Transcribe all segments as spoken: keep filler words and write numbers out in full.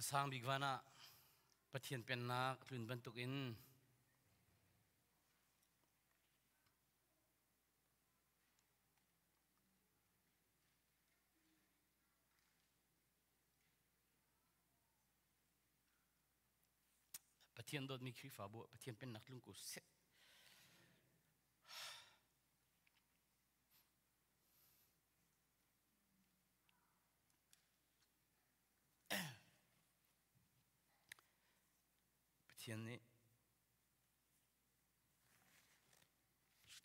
Sang bik vanah Pathian pennak tlun bantukin Pathian dawtmi Khrihfabu ah Pathian pennak tlung ko seh. Pathian nih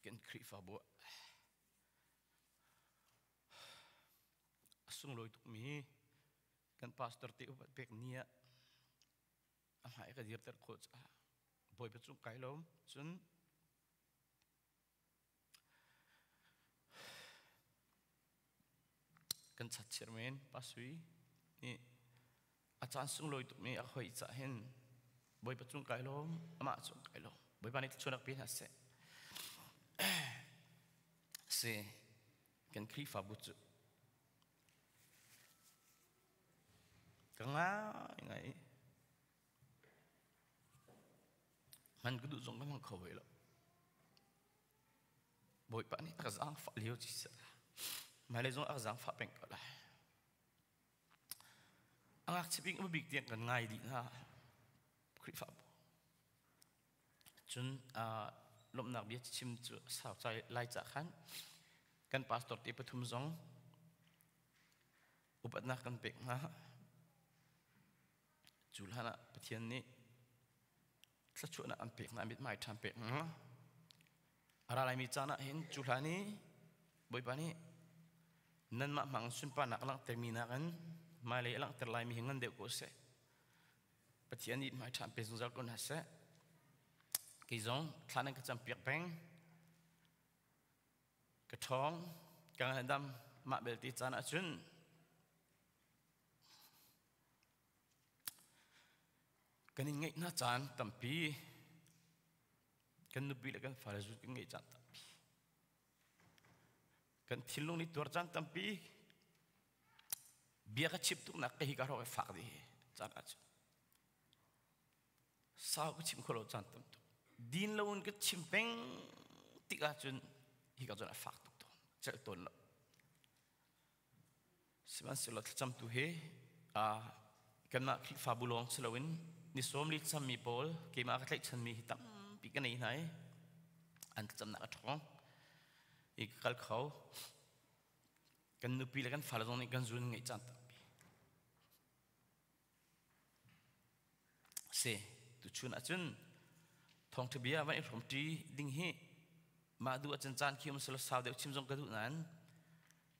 kan Khrihfabu ah a sunglawi tukmi kan pastor te upat pek ni ah a hmai ka dirter khawh caah Bawipa cung kai lo cun kan chat chairman Pastor nih a caan sunglawi tukmi a hoih caah hin Bawipa cung kai lo, amah cung kai lo. Bawipa nih thluachuahnak pe hna seh. Si, kan Khrihfabu cu ka ngai ngai i hman ka duh zong ka hmang kho ve lo. Bawipa nih a ka zaangfah lio ci seh. Hmailei zong a ka zaangfah peng ko lai. A ngakchia bik, a bik tiang kan ngai dih hna Khrihfabu. Cun, aa, lawmhnak bia chim cu a sau cai lai caah khan kan pastor te pathum zong upatnak kan pek hna. Cu hlan ah Pathian nih thluachuahnak an pek hna, mithmai ṭha an pek hna. A ra laimi caan ah hin cu hlan i Bawipa nih nanmah hmang sunparnak a langhtermi nakin hmailei a langhter laimi hi ngan deuh ko seh. Pathian nih hmai ṭha an pe zungzal ko hna seh. Kei zong thla nan ka campiak peng, ka ṭhawng, ka ngandam mah belte caan ahcun kan in ngeih hna caan tampi, kan nupi le kan fale zut kan ngeih caan tampi, kan thinlung nih tuar caan tampi, bia ka chimh tuknak ka hi ka hrawk i fak dih hi caan ahcun sau ka chim kho lo caan tam tuk. Din lo in ka chim peng tik ahcun hi ka cun a fak tuk tawn, celh tawn lo. Sihmanhsehlaw thlacamtu he, aa, kanmah Khrihfabu lawng si loin ni sawmli thlacammi pawl, keimah ka tlaihchanmi hi tampi ka nei hna i an thlacamnak a ṭhawng i ka kal kho. Kan nupi le kan fale zong nih kan zun ngeih caan tampi si. Tuchun ahcun thawngṭha bia van i hrawmṭi ding hi mah duh ahcun caan khi um selaw sau deuh chim zong ka duh nain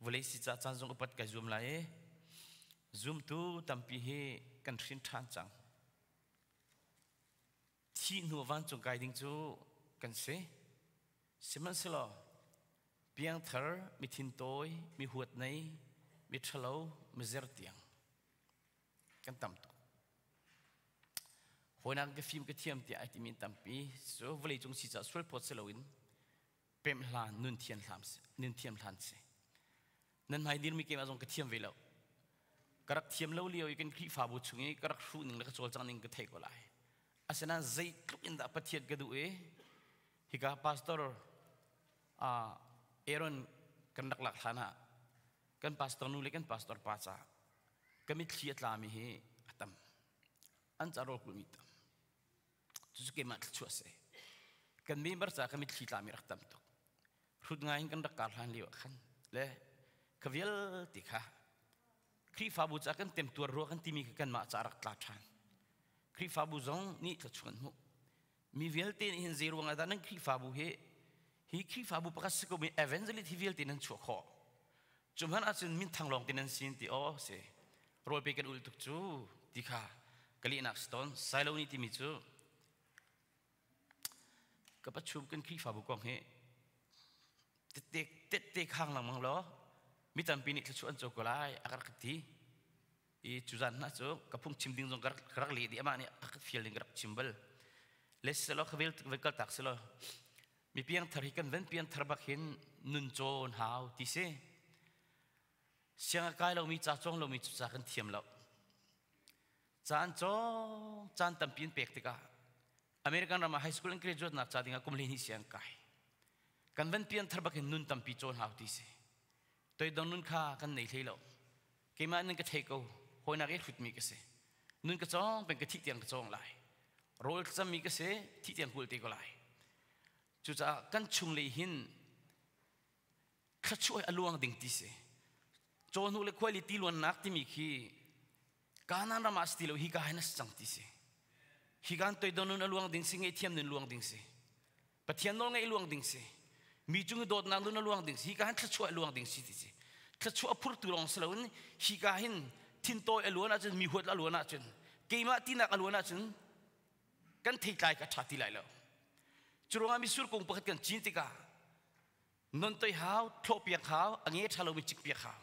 vawlei si caah caan zong upat kai zuam lai i zumtu tampi hi kan hrin ṭhan cang. Thih hnu vancung kai ding cu kan si. Sihmanhsehlaw piangthar, mi thintawi, mi huat nei, mi ṭhalo, mi zer tiang kan tam tuk. Hawinak in ka fim ka thiam tiah aa timi tampi cu vawleicung si caah sual phawt si loin pemh hlan, nun thiam hlan si, nun thiam hlan si. Nan hmai dirmi keimah zong ka thiam ve lo. Ka rak thiam lo lio i kan Khrihfabu chung i ka rak hruh ning le ka cawlcang ning ka theih ko lai. Asinain zeitluk in dah Pathian ka duh i hika pastor, aa, Aaron kan rak lak hlan ah kan pastor nu le kan pastor pa caah ka mitthli a tlami hi a tam. An caah rawl kulhmi tam. Cucu keimah thluachuah a si. Kan member caah ka mitthli tlami rak tam tuk. Hrut ngai in kan rak kar hlan lio ah khan le ka vialte kha Khrihfabu caah kan temtuar rua kan timi kha kanmah caah rak tla ṭhan. Khrihfabu zong nih thluachuah kan hmuh. Mi vialte nih hin zei ruangah dah nan Khrihfabu hi, hi Khrihfabu pakhat si ko mi evangelist hi vialte nan chuah khawh? Cu hmanh ahcun minthang lawngte nan si ti aw si. Rawl pe kan ulh tuk cu ti kha ka lehnak si tawn. Sailo nih timi cu ka pachum kan Khrihfabu kong hi tette, tette khang lengmang law mi tampi nih thluachuah an co ko lai a ka rak ti. I cuzaan hna cu ka phungchim ding zong ka rak, ka rak leh dih, amah nih a ka fial ding ka rak chim bal. Le siseh law, kha vel, vel kaltak si law, mi piangthar hi kan van piangthar bak hin nun cawn hau ti si. Siang a kai lomi, ca cawng lomi cu ca kan thiam lo. Caan cawng, caan tampi an pek tikah American ramah high school an graduate nak ca dingah kum hleihnih siang kai. Kan van pian thar bak hin nun tampi cawn hau ti si. Toidor nun kha kan nei hlei lo. Keimah nin ka thei ko, hawinak i hrutmi ka si. Nun ka cawng pen ka thih tiang ka cawng lai. Rawl ka cammi ka si, thih tiang kul te ko lai. Cucaah kan chunglei hin thluachuah a luang ding ti si. Cawhnu le khuaili ti luannak timi khi Kanaan ramah a si ti lo, hika hin a si cang ti si. Hika hin toidor nun a luang ding si, ngaihthiam nun luang ding si. Pathian nawlngeih luang ding si. Mi cung i dawtnak nun a luang ding si. Hika hin thluachuah a luang ding si ti si. Thluachuah a phurtu lawng si loin hika hin thintawi a luan ahcun, mihuat a luan ahcun, keimah tinak a luan ahcun kan theitlai ka ṭha ti lai lo. Curuangah mitsur kung pakhat kan cin tikah, non toi hau, thlawh piak hau, a nge ṭha lomi cik piak hau.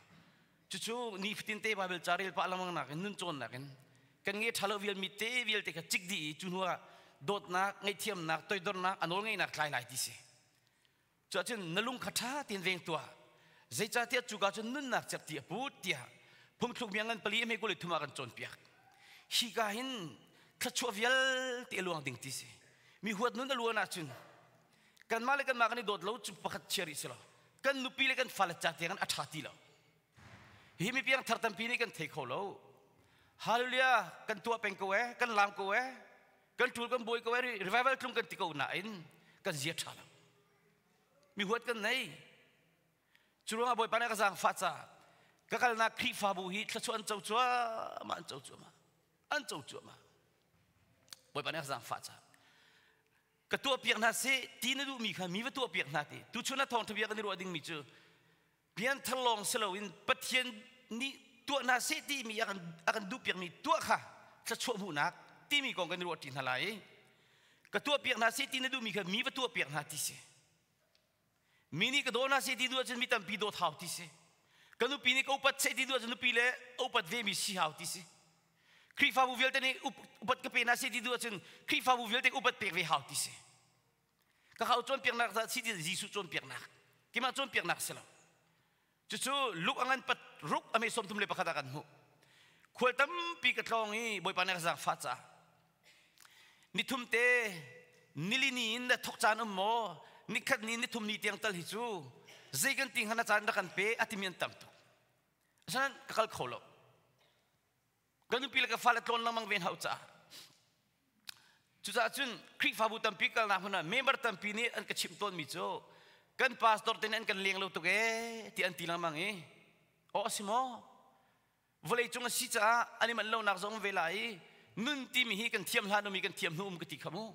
Cucu nifatin te Baibal ca rel pah lengmang nakin, nun cawnnak in kan nge ṭha lo vialmi te vialte kha cik dih i cu hnuah dawtnak, ngaihthiamnak, toidornak, a nawlngeihnak tlai lai ti si. Cuahcun na lung kha ṭha tein veng tuah. Zeicahtiah cuka cun nunnak cerh ti a put, tiah Phungthluk Bia ngan pali a hme kul le thum ah kan cawnpiak. Hika hin thluachuah vialte a luang ding ti si. Mihuat nun a luan ahcun kanmah le kanmah kan i dawt lo cu pakhat chia rih si lo. Kan nupi le kan fale ca tiang a ṭha ti lo. Hi mi piangthar tampi nih kan thei kho lo. Hallelujah, kan tuah peng ko e, kan lam ko e, kan ṭul kan buai ko e, revival tlung kan ti ko nain kan zia ṭha lo. Mihuat kan nei. Curuangah Bawipa nih a ka zaangfah caah ka kalnak Khrihfabu hi thluachuah an co cuahmah, an co cuahmah, an co cuahmah. Bawipa nih a ka zaangfah caah ka tuahpiak hna seh ti na duhmi kha mi va tuahpiak hna ti. Tuchun a thawngṭha bia kan i ruah dingmi cu pianthar lawng si loin Pathian nih tuah hna seh timi a kan, a kan duhpiakmi tuah kha thluachuah hmuhnak timi kong kan i ruah ṭi hna lai. Ka tuahpiak hna seh ti na duhmi kha mi va tuahpiak hna ti si. Mi nih ka dawt hna seh ti duh ahcun mi tampi dawt hau ti si. Ka nupi nih ka upat seh ti duh ahcun nupi le a upat vemi si hau ti si. Khrihfabu vialte nih up-, upat ka pe hna seh ti duh ahcun Khrihfabu vialte ka upat pek ve hau ti si. Ka hau cawnpiaknak zah si ti Jesuh cawnpiaknak, keimah cawnpiaknak si lo. Cucu Luke a ngan pat ruk a hme sawmthum le pakhat ah kan hmuh. Khual tampi ka tlawng i Bawipa nih a ka zaangfah caah, "Ni thum te, ni li ni in na thok caan um maw? Ni khat ni, ni thum ni tiang tal hi cu zei kan ti hnga na caan rak kan pe," a timi an tam tuk. Asinain ka kal kho lo. Ka nupi le ka fale tlawn lengmang ve hna uh caah. Cucaah cun Khrihfabu tampi kalnak hmun ah member tampi nih an ka chimh tawnmi cu kan pastor te nih an kan leng lo tuk e, ti an ti lengmang i, "Aw, a si maw? Vawleicung a si caah an i manh lonak zong um ve lai i, nun timi hi kan thiam hlan awmi kan thiam hnu um ka ti kha mu.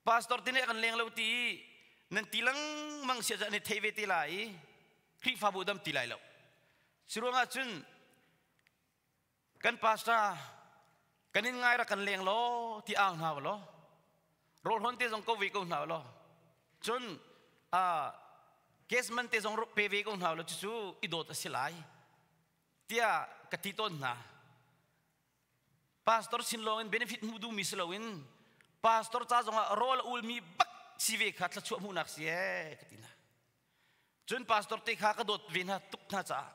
Pastor te nih a kan leng lo ti i nan ti lengmang si ahcun an i theih ve te lai i, Khrihfabu a dam ti lai lo. Curuangah cun kan pastor kan in ngai rak kan leng law, ti au hna u law. Rawlhawn te zong ko ve ko hna u law. Cun, aa, case man te zong pe ve ko hna u law, cucu i dawt a si lai," tiah ka ti tawn hna. Pastor sin lawngin benefit hmuh duhmi si loin pastor ca zongah rawl a ulmi bak si ve kha thluachuah hmuhnak si e, ka ti hna. Cun pastor te kha ka dawt ve hna tuk hna caah,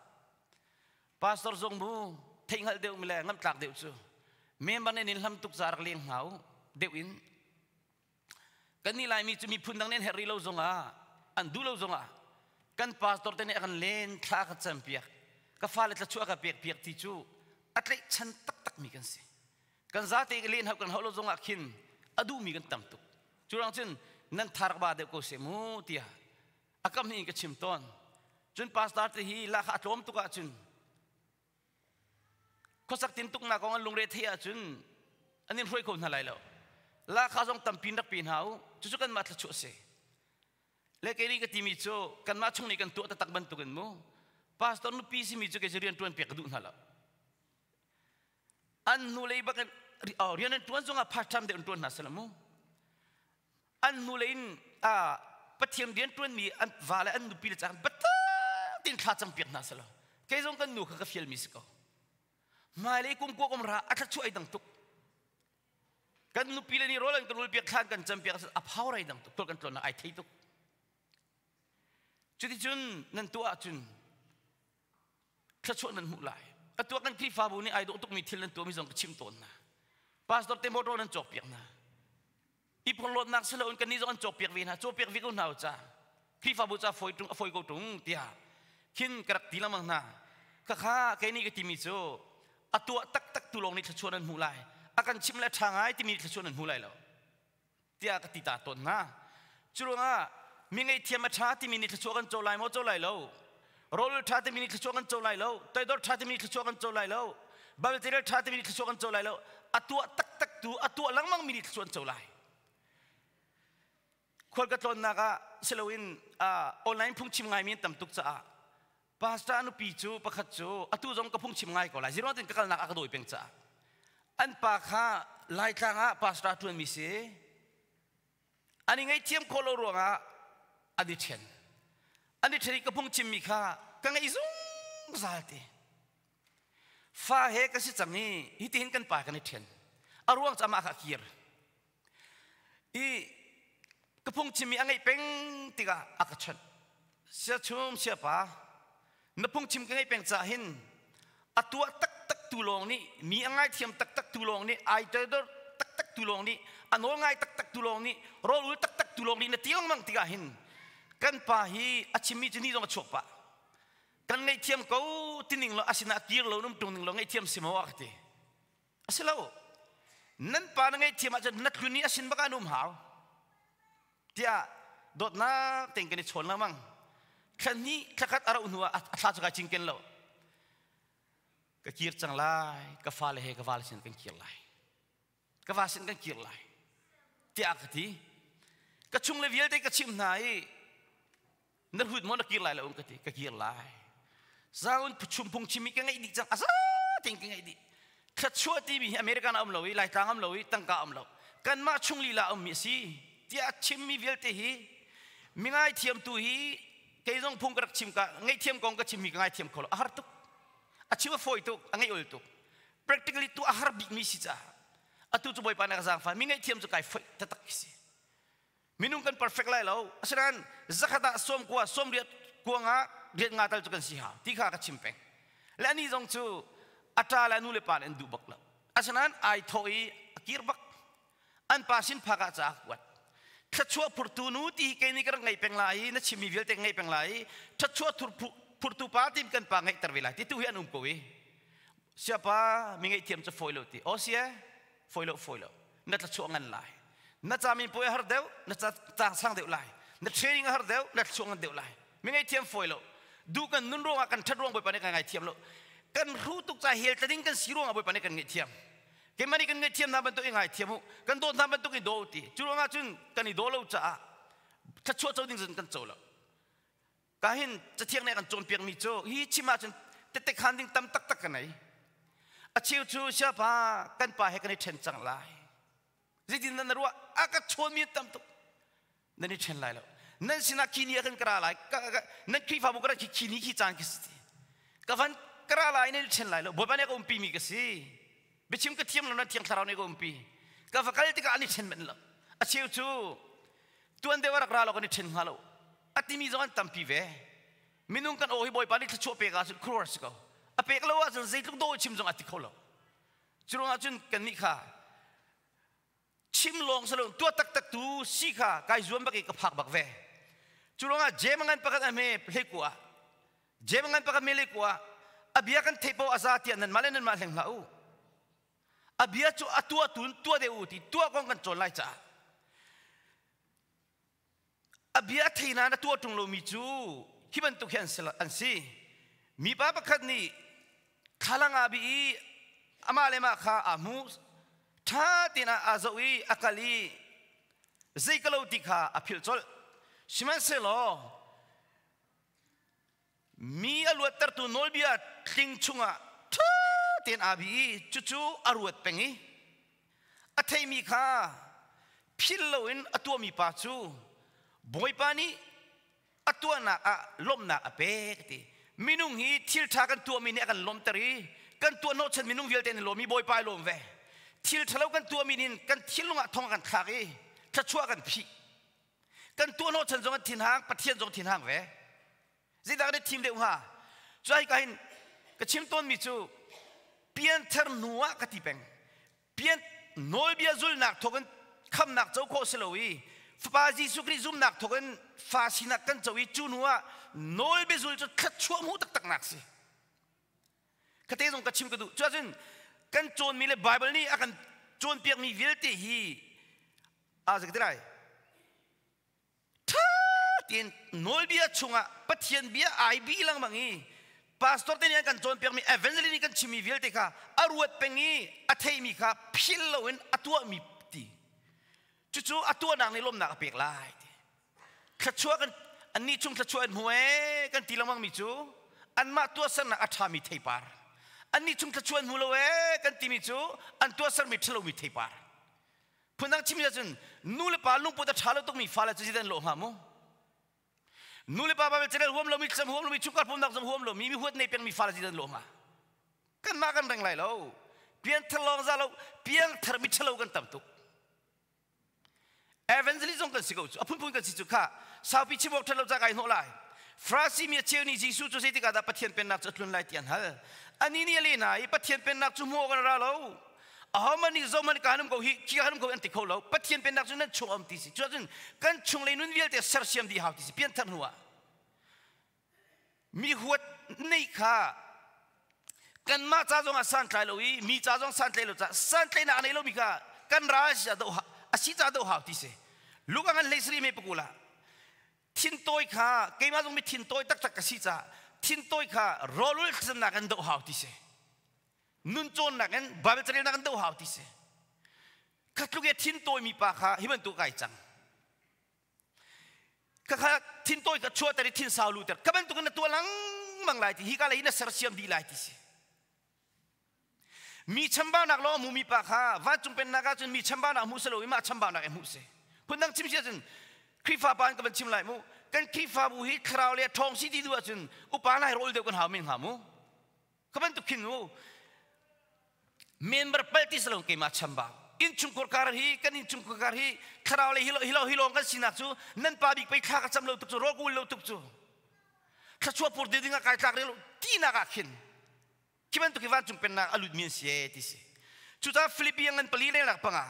pastor zong mu, theihhngalh deuh le ngamhtlak deuh cu member nih an in hlam tuk caah rak leng hna u deuh in, kannih Laimi cu miphun dang nih an herh rih lo zongah, an duh lo zongah, kan pastor te nih a kan len, thla a ka campiak, ka fale thluachuah a ka pekpiak ti cu a tlaihchan taktakmi kan si. Kan zate len hauh kan hauh lo zongah khin a duhmi kan tam tuk. Cu ruang cun nan tha rak ba deuh ko seh mu, tiah a kam hnih in ka chim tawn. Cun pastor te hi lak kha a tlawm tuk ahcun, khuasak tintuknak kong an lungre theih ahcun an in hruai kho hna lai lo. Lak kha zong tampi in rak pe hna u, cucu kanmah thluachuah a si. Le kei nih ka timi cu kanmah chung nih kan tuah taktak bantukin mu. Pastor nupi simi cu kei cu rian ṭuanpiak ka duh hna lo. An hnulei bak in, oh, rian an ṭuan zongah part time deuh an ṭuan hna seh law mu. An hnulei in, ah, Pathian rian ṭuanmi an va le an nupi le ca khan biatak tein thla campiak hna seh law. Kei zong kan nu kha ka fialmi si ko. Hmailei kum kua kum hra a thluachuah aa dang tuk. Kan nupi le nih rawl an kan ulpiak, thla an kan campiak, a phau aa dang tuk, khual kan tlawnnak aa thei tuk. Cuticun nan tuah ahcun thluachuah nan hmuh lai. A tuah kan Khrihfabu nih aa dawh tukmi thil nan tuahmi zong ka chim tawn hna. Pastor te motor nan cawkpiak hna. I phonlawtnak si loin kannih zong an cawkpiak ve hna, cawkpiak viau hna uh ca. Khrihfabu ca a fawi ṭung, a fawi ko ṭung, tiah khin ka rak ti lengmang hna. Khakha, kei nih ka timi cu, a tuah taktak tu lawng nih thluachuah nan hmuh lai. A kan chimh le a ṭha ngai timi nih thluachuah nan hmu lai lo, tiah ka ti ta tawn hna. Curuangah, mi ngaihthiam a ṭha timi nih thluachuah kan co lai maw? Co lai lo. Rawl ul ṭha timi nih thluachuah kan co lai lo. Toidor ṭha timi nih thluachuah kan co lai lo. Bible ṭha timi nih thluachuah kan co lai lo. A tuah taktak tu, a tuah lengmang mi nih thluachuah an co lai. Khual ka tlawnnak ah si loin, aa, online phungchim ngaimi an tam tuk caah, pastor a nupi cu pakhat cu, atu zong ka phungchim ngai ko lai, ziruangtin ka kalnak a ka dawi peng caah, an pa kha Laitlang ah pastor a ṭuanmi si. An i ngaihthiam khawh lo ruangah an i ṭhen. An i ṭhen i ka phungchimmi kha ka ngaih zungzal ti. Fa he ka si cang i hitihin kan pa kan i ṭhen. A ruang cu amah kha a kir. I ka phungchimmi a ngaih peng tikah a ka chawnh. Sia Chum, Siapa, na phungchim ka ngaih peng caah hin a tuah taktak tu lawng nih, mi a ngaithiam taktak tu lawng nih, aa toidor taktak tu lawng nih, a nawl ngai taktak tu lawng nih, rawl ul taktak tu lawng nih na ti lengmang tikah hin kan pa hi a chimmi cu ni zong a chuak pah. Kan ngaihthiam ko ti ning lo, asinain a kir lo, na um ṭung ning lo, ngaihthiam si maw a ka ti. A si lo. Nan pa na ngaihthiam ahcun na tlun i a sin bak ah na um hau, tiah dawtnak tein kan i chawn lengmang. Thla hnih, thla khat a rauh hnu ah a, a thla cu kaa cing ken lo. Ka kir cang lai, ka fale he ka va le sin kan kir lai. Ka va sin kan kir lai, tiah ka ti. Ka chung le vialte ka chimh hna i, na hrut maw, na kir lai lo, ka ti. Ka kir lai. Zaun chum phungchimmi ka ngaih dih cang, a za tein ka ngaih dih. Thluachuah timi hi America ah a um lo i, Laitlang a um lo i, tangka a um lo. Kanmah chung lila a ummi a si, tiah a chimmi vialte hi, mi ngaithiamtu hi, kei zong phung ka rak chim ka, ngaihthiam kong ka chimmi ka ngaithiam kho lo, a har tuk. A chim a fawi tuk, a ngaih ol tuk. Practically tu a har bikmi si caah, atu cu Bawipa nih a ka zaangfah, mi ngaihthiam cu kaa fawi taktak khi si. Minung kan perfect lai lo. Asinain zakhat ah sawmkua, sawmriat kuang ah riat nga tal cu kan si hau, ti kha ka chim peng. Le anih zong cu a ṭa le a nu le pa nih an duh bak lo. Asinain aa thawh i a kir bak. An pa sin phak ah ca a kuat. Thluachuah phurtu nu ti hi kei nih ka rak ngaih peng lai i, na chimmi vialte ka ngaih peng lai i, thluachuah thur-, phu-, phurtu pa tim kan pa ngaihter ve lai ti tu hi an um ko i, Siapa, mi ngaihthiam cu fawi lo ti. Aw, sia, fawi lo, fawi lo. Na thluachuah ngan lai. Na camipuai a har deuh, na ca-, cang sang deuh lai. Na training a har deuh, na thluachuah ngan deuh lai. Mi ngaihthiam fawi lo. Duh kan nun ruangah kan ṭhat ruang Bawipa nih kan ngaithiam lo. Kan hruh tuk caah hell tla ding kan si ruangah Bawipa nih kan ngaihthiam. Keimah nih kan ngaihthiam hna bantuk i ngaithiam u, kan dawt hna bantuk i daw u ti. Cu ruangah cun kan i daw lo caah thluachuah co ding zong kan co lo. Ka hin Cathiang nih a kan cawnpiakmi cu hi chim ahcun tetek han ding tam taktak ka nei. A cheu cu, Siapa, kan pa he kan i ṭhen cang lai. Zeitin nan na ruah? A ka chawnmi an tam tuk. Nan i ṭhen lai lo. Nan sinah khi ni a kan ka ra lai. Ka, ka, nan Khrihfabu ka rat khi, khi ni khi caan khi si ti. Ka van ka ra lai, nan i ṭhen lai lo. Bawipa nih a ka umpimi ka si. Biachim ka thiam lo, nan Thiang Thlarau nih a ka umpi. Ka va kal tikah an i ṭhen men lo. A cheu cu, tuan deuh a rak ra lo, kan i ṭhen hnga lo, a timi zong an tampi ve. Minung kan aw hi Bawipa nih thluachuah pek ahcun khuaruah si ko. A pek lo ahcun zeitluk dawh chim zong a ti kho lo. Curuangah cun kannih kha chim lawng si lo, tuah taktak tu si kha kaa zuam bak i ka phak bak ve. Curuangah Jeim a ngan pakhat a hme hleikua ah, Jeim a ngan pakhat a hme hleikua ah, a bia kan theih paoh a za tiah nanmah le nanmah hleng hlah u. A bia cu a tuah tu in tuah deuh u ti, tuah kong kan cawn lai caah, a bia a thei nain a tuah ṭung lomi cu hi bantuk hi an si, an si. Mipa pakhat nih thlalang aa bih i amah le amah kha aa hmuh. Ṭha tein aa zoh i a kal i zei ka lo ti kha a philh colh. Sihmanhsehlaw, mi a luattertu nawlbia tling chungah ṭha tein aa bih i cucu a ruat peng i, a theihmi kha philh loin a tuahmi pa cu Bawipa nih a tuahnak ah lawmhnak a pek a ti. Minung hi thil ṭha kan tuahmi nih a kan lawmhter i, kan tuah hnawhchan minung vialte an i lawm i Bawipa i lawm ve. Thil ṭha lo kan tuahmi nih kan thinlung ah thong a kan thlak i thluachuah a kan phih. Kan tuah hnawhchan zong an thinhang, Pathian zong thinhang ve. Zeidah kan i thim deuh hnga? Cuai ka hin ka chim tawnmi cu Pianthar hnuah ka ti peng. Pian, nawlbia zulnak thawkin khamnak co khawh si lo i, Fapa Jesuh Khrih zumnak thawkin fa sinak kan co i, cu hnuah nawlbia zul cu thluachuah hmuh taktaknak si. Kha te zong ka chim ka duh. Cuahcun kan cawnmi le Baibal nih a kan cawnpiakmi vialte hi, a, zaktirai ṭha tein nawlbia chungah Pathian bia aa bi lengmang i, pastor te nih an kan cawnpiakmi, evangelist nih kan chimmi vialte kha a ruat peng i a theihmi kha philh loin a tuahmi ti. Cucu a tuahnak nih lawmhnak a pek lai ti. Thluachuah kan, annih chung thluachuah an hmu e kan ti lengmangmi cu anmah tuahsernak a ṭhami theipar. Annih chung thluachuah an hmu lo e kan timi cu an tuahsermi ṭha lomi theipar. Phundang chimmi ahcun nu le pa lungput a ṭha lo tukmi fale cu zeidah an lawh hnga mu? Nu le pa Baibal carel huam lomi, thlacam huam lomi, chungkhar pumhnak zong huam lomi, mi huat nei pengmi fale zeidah an lawh hnga? Kanmah kan reng lai lo. Pianthar lawng za lo, piangthar mi ṭha lo kan tam tuk. Evangelist zong kan si ko cu, a phunphun kan si cu kha, saupi chim awk ṭhat lo ca kai hnawh lai. Farasi mi a cheu nih Jesuh cu zeitik ah dah Pathian pennak cu a tlun lai tiah an hal. Anih nih a len hna i Pathian pennak cu hmuh awk an ra lo. Ahohmanh nih zohmanh ka han um ko hi, khi ka han um ko hi an ti kho lo. Pathian pennak cu nan chung a um ti si. Cuahcun kan chunglei nun vialte sersiam dih hau ti si, pianthar hnuah. Mi huat neih kha kanmah ca zongah santlai lo i, mi ca zong santlai lo caah, santlaihnak a nei lomi kha kan ral a si caah doh ha-, a si caah doh hau ti si. Luka ngan hleisarih hme pakul ah thintawi kha, keimah zong mi thintawi taktak ka si caah, thintawi kha rawl ulh thlacamnak in doh hau ti si. Nun cawnnak in, Baibal carelnak in doh hau ti si. Kha tluk i a thintawi mi pa kha hi bantuk kai cang. Kha kha thintawi kha chuahter i thinsau luhter. Kha bantukin na tuah lengmang lai ti, hika lei hi na sersiam dih lai ti si. Mi chambaunak lawng a hmumi pa kha vancung pennak ahcun mi chambaunak hmuh si lo i mah chambaunak i hmuh si. Phundang chim si ahcun Khrihfa pa in ka van chim lai mu. Kan Khrihfabu hi thlarau le a ṭhawng si ti duh ahcun upa hna hi rawl deuh kan hau men hnga mu. Kha bantuk khin u. Member palh ti si lo keimah chambau. Innchungkhar kar hi, kan innchungkhar kar hi, thlarau le hi lo, hi lo, hi lawng kan sinak cu, nan pa bik pei thla ka cam lo tuk cu, rawl ka ul lo tuk cu. Thluachuah pur deuh dingah kai tlak rih lo, tinak ah khin. Khi bantuk hi vancung pennak a lutmi an si e, ti si. Cucaah Filipi a ngan pali lengnak panga,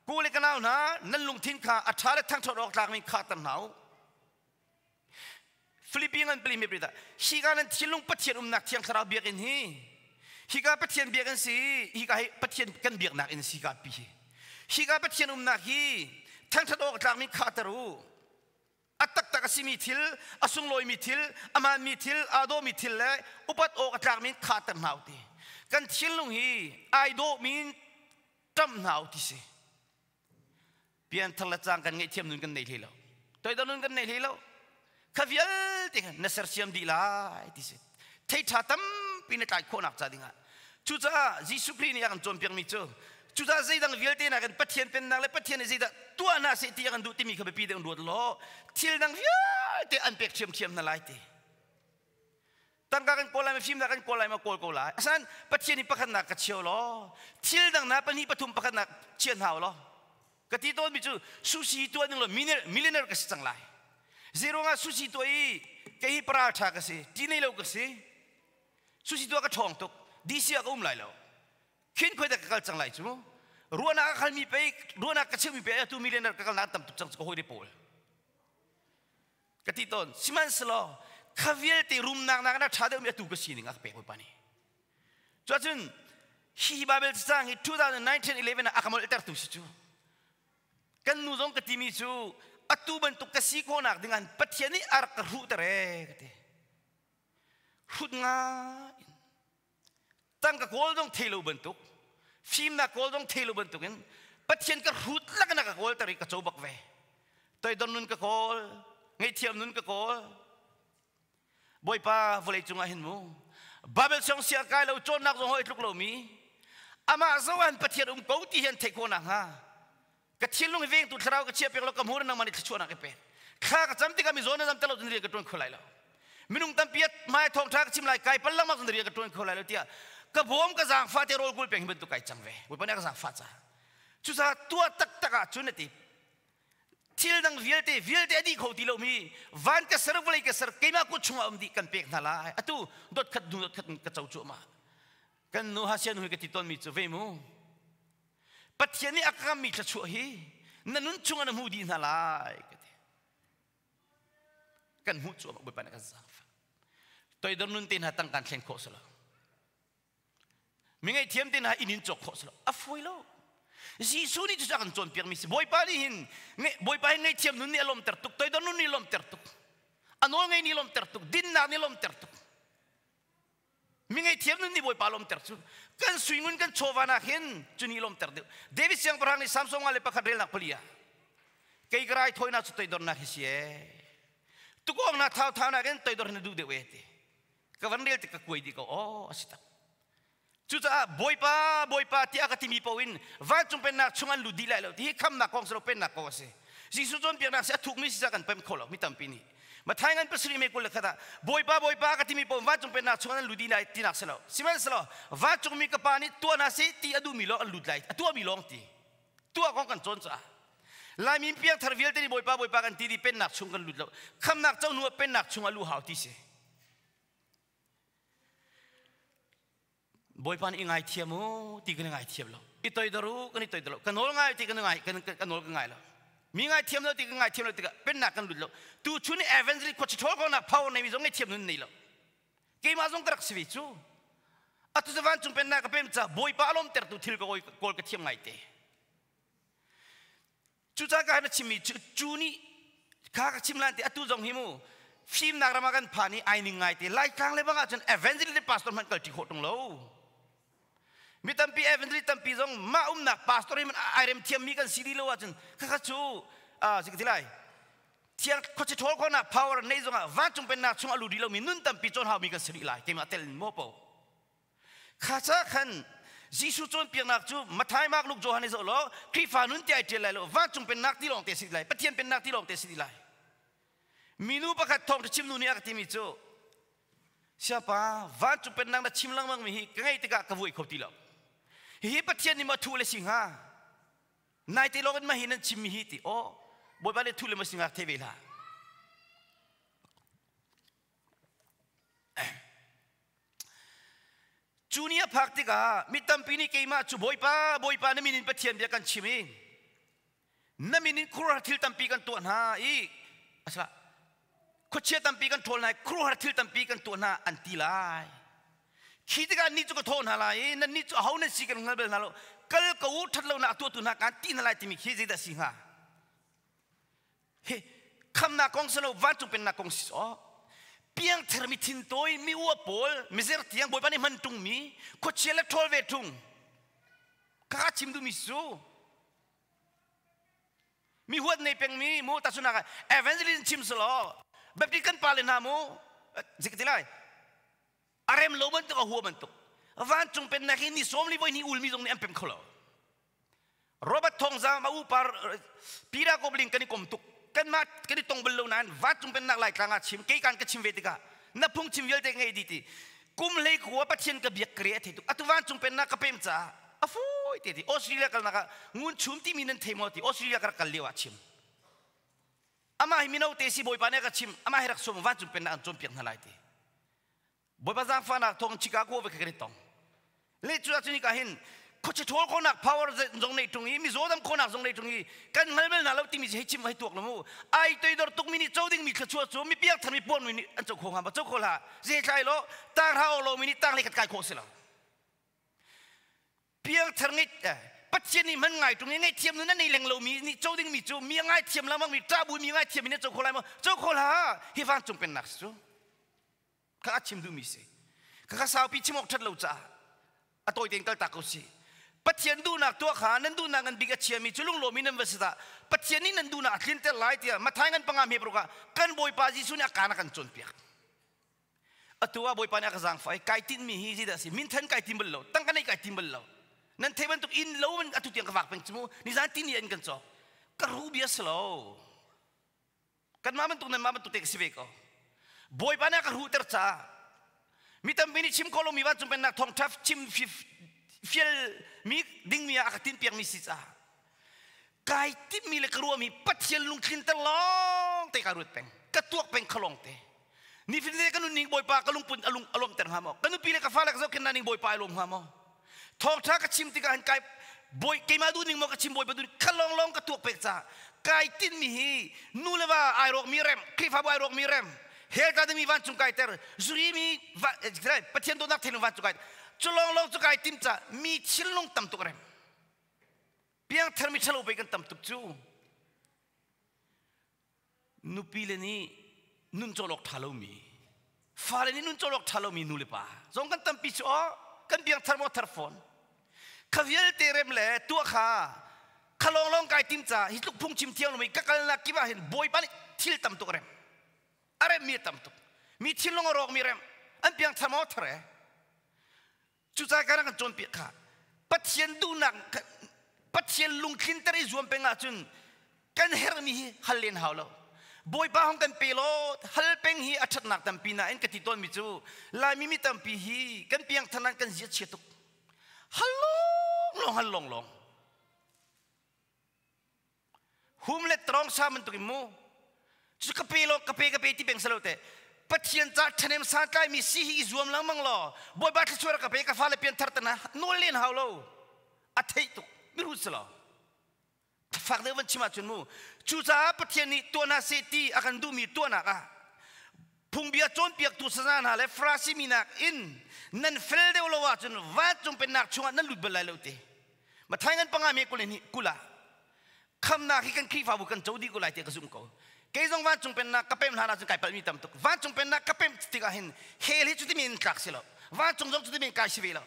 ko le ka nau hna, nan lungthin kha a ṭha le thangṭhat awk tlakmi khahter hna u. Filipi ngan pali hme pali dah, hika nan thinlung Pathian umnak thiang thlarau biakinn hi. Hika Pathian biakinn si, hika hi Pathian kan biaknak in si ka pi hi. Hika Pathian umnak hi thangṭhat awk a tlakmi khahter u. A taktak a simi thil, a sunglawimi thil, a hmaanmi thil, aa dawmi thil le upat awk a tlakmi khahter hna u ti. Kan thinlung hi aa dawhmi in ṭamh hna u ti si. Pianthar le cang kan ngaihthiam nun kan nei hlei lo. Toidor nun kan nei hlei lo. Kha vialte kha na sersiam dih lai ti si. Theiṭha tampi na tlaih khawhnak ca dingah. Cucaah Jesuh Khrih nih a kan cawnpiakmi cu. Cucaah zeidang vialte nakin Pathian pennak le Pathian nih zeidah tuah hna seh ti a kan duh timi kha biapi deuh an ruat law. Thil dang vialte an pek ṭhiamṭhiam hna lai ti. Tangka kan kawl lai maw, fimnak kan kawl lai maw, kawl ko lai. A san Pathian hi pakhatnak ka cheu law, thil dang hna pahnih pathum pakhatnak chia hna u law. Ka ti tawnmi cu sushi tuah ning law, millionaire, millionaire ka si cang lai. Zeiruangah sushi tuah i kei hi paratha ka si, ṭi nei lo ka si. Sushi tuah ka ṭhawng tuk, D C ah ka um lai lo. Khin khuaida ka kal cang lai cu. Ruahnak a ka khalmi pei, ruahnak ka cheuhmi pei, atu millionaire ka kalnak an tam tuk cang cu ka hawile pawl. Ka ti tawn, sihmanhsehlaw, kha vialte rumnak nakin a ṭha deuhmi atu ka si ning a ka pek Bawipa nih. Cuahcun, hi Baibal cacang hi two thousand nine ten eleven ah a ka molhtertu si cu. Kan nu zong ka timi cu, atu bantuk ka si khawhnak dingah Pathian nih a rak ka hruhter e, ka ti. Hrut ngai in. Tangka kawl zong thei lo bantuk, fimnak kawl zong thei lo bantukin Pathian ka hrut lakin a ka kawlter i ka co bak ve. Toidor nun ka kawl, ngaihthiam nun ka kawl. Bawipa, vawlei cungah hin mu. Baibal siangsiah kai lo, cawnnak zong hawi tluk lomi. Amah zong ah hin Pathian um ko ti hi an theih khawh nakhnga. Ka thinlung hi vengtu thlarau ka chiah pek lo, ka hmur in nangmah nih thluachuahnak i pek. Thla ka cam tikah mizaw na zamter lo cun rian ka ṭuan kho lai lo. Minung tampi a hmai thawngṭha ka chim lai, kai pal lengmang cun rian ka ṭuan kho lai lo tiah ka bawm ka zaangfah te rawl kul peng hi bantuk kai cang ve. Bawipa nih a ka zaangfah ca. Cucaah tuah taktak ah cun a ti. Thil dang vialte, vialte a dih kho ti lomi, van ka ser, vawlei ka ser, keimah kut chungah um dih kan pek hna lai. Atu, dot khat, hnu dot khat in ka co cuahmah. Kan nu Hasia nu hi ka ti tawn mi cu ve mu. Pathian nih a ka kammi thluachuah hi na nun chungah na hmu dih hna lai, ka ti. Kan hmuh cuahmah Bawipa nih kan zaangfah. Toidor nun te hna tangka an thlen khawh si lo. Mi ngaihthiam te hna inn in cawk khawh si lo. A fawi lo. Jesuh nih cucaah kan cawnpiakmi si. Bawipa nih hin, nge-, Bawipa hin ngaihthiam nun nih a lawmhter tuk, toidor nun nih a lawmhter tuk. A nawlngei nih a lawmhter tuk, dinnak nih a lawmhter tuk. Mi ngaihthiam nun nih Bawipa lawmhter cu kan sui ngun kan chawva nak hin cu nih lawmhter deuh. David siangpahrang nih Salm sawmnga le pakhat relnak pali ah, "Kei ka raithawinak cu toidornak hi si e. Tuk awknak thauthau nak in toidor hin a duh deuh e," ti. "Ka van rel tik ka kuai dih ko aw, a si tak. Cucaah Bawipa, Bawipa, tiah ka timi paoh in vancung pennak chung an lut dih lai lo," ti hi khamnak kong si lo, pennak kong a si. Jesuh cawnpiaknak si a thukmi si caah kan pem kho lo, mi tampi nih. Matthai ngan pasarih me kul le khat ah, "Bawipa, Bawipa, ka timi paoh in vancung pennak chung an lut dih lai," tinak si lo. Sihmanhsehlaw, "Vancungmi ka Pa nih tuah hna seh," ti a duhmi lawng an lut lai, a tuahmi lawng ti. Tuah kong kan cawn caah, Laimi piangthar vialte nih Bawipa, Bawipa kan ti dih, pennak chung kan lut lo. Khamnak co hnu ah pennak chung a luh hau ti si. Bawipa nih i ngaithiam u ti kan i ngaithiam lo. I toidor u kan i toidor lo. Ka nawl ngai u ti kan i ngai, kan, kan, ka nawl ka ngai lo. Mi ngaithiam lo ti kan ngaithiam lo tikah pennak kan lut lo. Tuchun i evangelist khuachi ṭhawl khawhnak power neimi zong ngaithiam nun nei lo. Keimah zong ka rak si ve cu. Atu cu vancung pennak ka pem caah Bawipa a lawmhtertu thil ka kawl, ka thiam ngai te. Cucaah ka na chimmi cu, cu nih kha ka chim lan ti, atu zong hi mu. Fimnak ram ah kan phan i ai ning ngai te. Laitlang le bang ahcun evangelist le pastor hmanh kal ṭi khawh ṭung lo. Mi tampi, evangelist tampi zong mah umnak pastor hi man ai rem thiammi kan si dih lo ahcun, kha kha cu, ah, zik ti lai. Thiang khuachi ṭhawl khawhnak power nei zongah vancung pennak chung a lut rih lomi nun tampi cawn haumi kan si rih lai. Keimah tel in maw paoh. Kha ca khan Jesuh cawnpiaknak cu Matthai, Mark, Luke, Johan i zoh law, Khrihfa nun tiah aa ṭial lai lo, vancung pennak ti lawngte si dih lai, Pathian pennak ti lawngte si dih lai. Minu pakhat thawngṭha chimnu nih a ka timi cu, "Siapa, vancung pennak na chim lengmangmi hi ka ngeih tikah ka vuai kho ti lo. Hihi Pathian nih maw thu le si hnga? Naite lawngin mah hi nan chimmi hi," ti. Aw, Bawipa nih thu le maw si hnga thei ve hlah. Cu ni a phak tikah mi tampi nih keimah cu, "Bawipa, Bawipa, na min in Pathian bia kan chim i na min in khuaruahhar thil tampi kan tuah hna i, a si hlah, khuachia tampi kan ṭhawl hna i khuaruahhar thil tampi kan tuah hna," an ti lai. Khi tikah annih cu ka thawh hna lai i, "Nannih cu aho nan si kan hngal bal hna lo, kal ko u, ṭhat lonak a tuahtu hna kan ti hna lai," timi khi zeidah si hnga? Hi khamnak kong si lo, vancung pennak kong si sawh. Piangther mi thintawi, mi uah pawl, mizerh tiang, Bawipa nih hman ṭungmi, khuachia le ṭhawl ve ṭung. Kha ka chim duhmi si cu. Mi huat nei pengmi, mu ta sunak ah evangelism chim si law, Baptist kan pa le hna mu, zik ti lai. A rem lo bantuk, a hua bantuk. Vancung pennak hi ni sawmli voi hnih ulmi zong nih an pem kho lo. Robert Thawngzam a upa, eh, Peter Kawp Ling kan i kom tuk. Kanmah kan i tong bal lo nain vancung pennak Laitlang ah chim, kei kan ka chim ve tikah, "Na phungchim vialte ka ngei dih," ti. "Kum hleikua Pathian ka biak ka re," a thei tuk. "Atu vancung pennak ka pem caah a fawi te," ti. Australia kalnak ah Ngun Chum timi nan thei maw ti. Australia ka rak kal lio ah chim. Amah hi mino te si, Bawipa nih a ka chim, amah hi rak sawm, vancung pennak an cawnpiak hna lai ti. Bawipa zaangfahnak thawng Chicago ve kha kan i tong. Le cu ahcun hika hin khuachia ṭhawl khawhnak power zong nei ṭung i, mizaw dam khawhnak zong nei ṭung i, kan hngal bal hna lo timi hei chim, hei tuak lo mu. Ai toidor tukmi nih co dingmi thluachuah cu mi piangtharmi puanmi nih an co kho hnga maw? Co kho hlah. Zeihtlai law, tanghra awk lomi nih tang hleikhat kai khawh si lo. Piangthar ngei, eh, Pathian nih hman ngai ṭung i, ngaihthiam nun a nei leng lomi nih co dingmi cu mi a ngaithiam lengmangmi, ṭahbuimi ngaithiammi nih co kho lai maw? Co kho hlah. Hi vancung pennak si cu. Kha a chim duhmi si. Kha kha saupi chim awk ṭhat lo caah a tawite in kaltak ko si. Pathian duhnak tuah kha, nan duhnak ngan bik a chiami cu lunglawmmi nan va si dah. Pathian nih nan duhnak a tlinter lai tiah Matthai ngan panga hme paruk ah kan Bawipa Jesuh nih a kan a kan cawnpiak. Atu ah Bawipa nih a ka zaangfah i, "Kai tinhmi hi zeidah a si? Minthan kai tim bal lo, tangka nei kai tim bal lo. Nan theih bantuk inn lo man atu tiang ka vak peng cu mu, nizan ti ni ah inn kan cawk. Ka hruh bia si lo. Kanmah bantuk, nanmah bantuk te ka si ve ko." Bawipa nih a ka hruhter caah, mi tampi nih chim khawh lomi vancung pennak thawngṭha chim fi-, fial mi dingmi ah a ka tinpiakmi si caah, kai timhmi le ka ruahmi Pathian lungtlinter lawngte ka ruat peng, ka tuak peng kha lawngte. Nifi ni kan nun ning Bawipa ka lungput a lung a lawmhter hnga maw? Ka nupi le ka fale ka zohkhenna ning Bawipa a lawm hnga maw? Thawngṭha ka chim tikah hin kai Bawi, keimah duh ning maw ka chim Bawipa duh ning, kha lawnglawng ka tuak pek caah kai tin mi hi, nu le va airawk mi rem, Khrihfabu airawk mi rem, hell ta ding mi vancung kaiter, zuri mi va-, eh, Pathian dawtnak thei lo vancung kaiter, cu lawnglawng cu kai tim caah mi thinlung tam tuk rem. Piangthar mi ṭhalo pei kan tam tuk cu. Nupi le nih nun cawlawk ṭha lomi, fale nih nun cawlawk ṭha lomi nu le pa zong kan tampi cu aw, kan piangthar maw thar fawn. Kha vialte rem le tuah kha, kha lawnglawng kai tim caah hi tluk phungchim thiang lomi ka kalnak kip ah hin Bawipa nih thil tam tuk rem. A remmi a tam tuk. Mi thinlung a rawkmi rem. An piangthar maw thar e. Cucaah kan kan cawnpiak kha. Pathian duhnak, Pathian lungtlinter i zuam peng ahcun kan herhmi hi hal len hau lo. Bawipa hong kan pe law, hal peng hi a ṭhatnak tampi nain ka ti tawnmi cu, Laimi mi tampi hi kan piangthar nain kan ziah chia tuk. Hal lawnglawng, hal lawnglawng. Hum le trawng sa bantuk in mu. Cu ka pe law, ka pe, ka pe ti peng si lo te. Pathian ca ṭhahnem santlaimi si hi i zuam lengmang law, Bawipa thluachuah ka pe, ka fale pianthar te hna nawl len hau lo. A theih tuk, mi hrut si lo. Fak deuh van chim ahcun mu. Cucaah Pathian nih tuah hna seh ti a kan duhmi tuahnak ah phungbia cawnpiaktu saya hna le Farasi mi nakin nan fel deuh lo ahcun vancung pennak chungah nan lut bal lai lo ti. Matthai ngan panga hme kul in hi kul ah khamnak hi kan Khrihfabu kan co dih ko lai tiah ka zumh ko. Kei zong vancung pennak ka pemh hlan ahcun kai palhmi tam tuk. Vancung pennak ka pemh tikah hin hell hi cuti men in tlak si lo. Vancung zong cuti men kai si ve lo.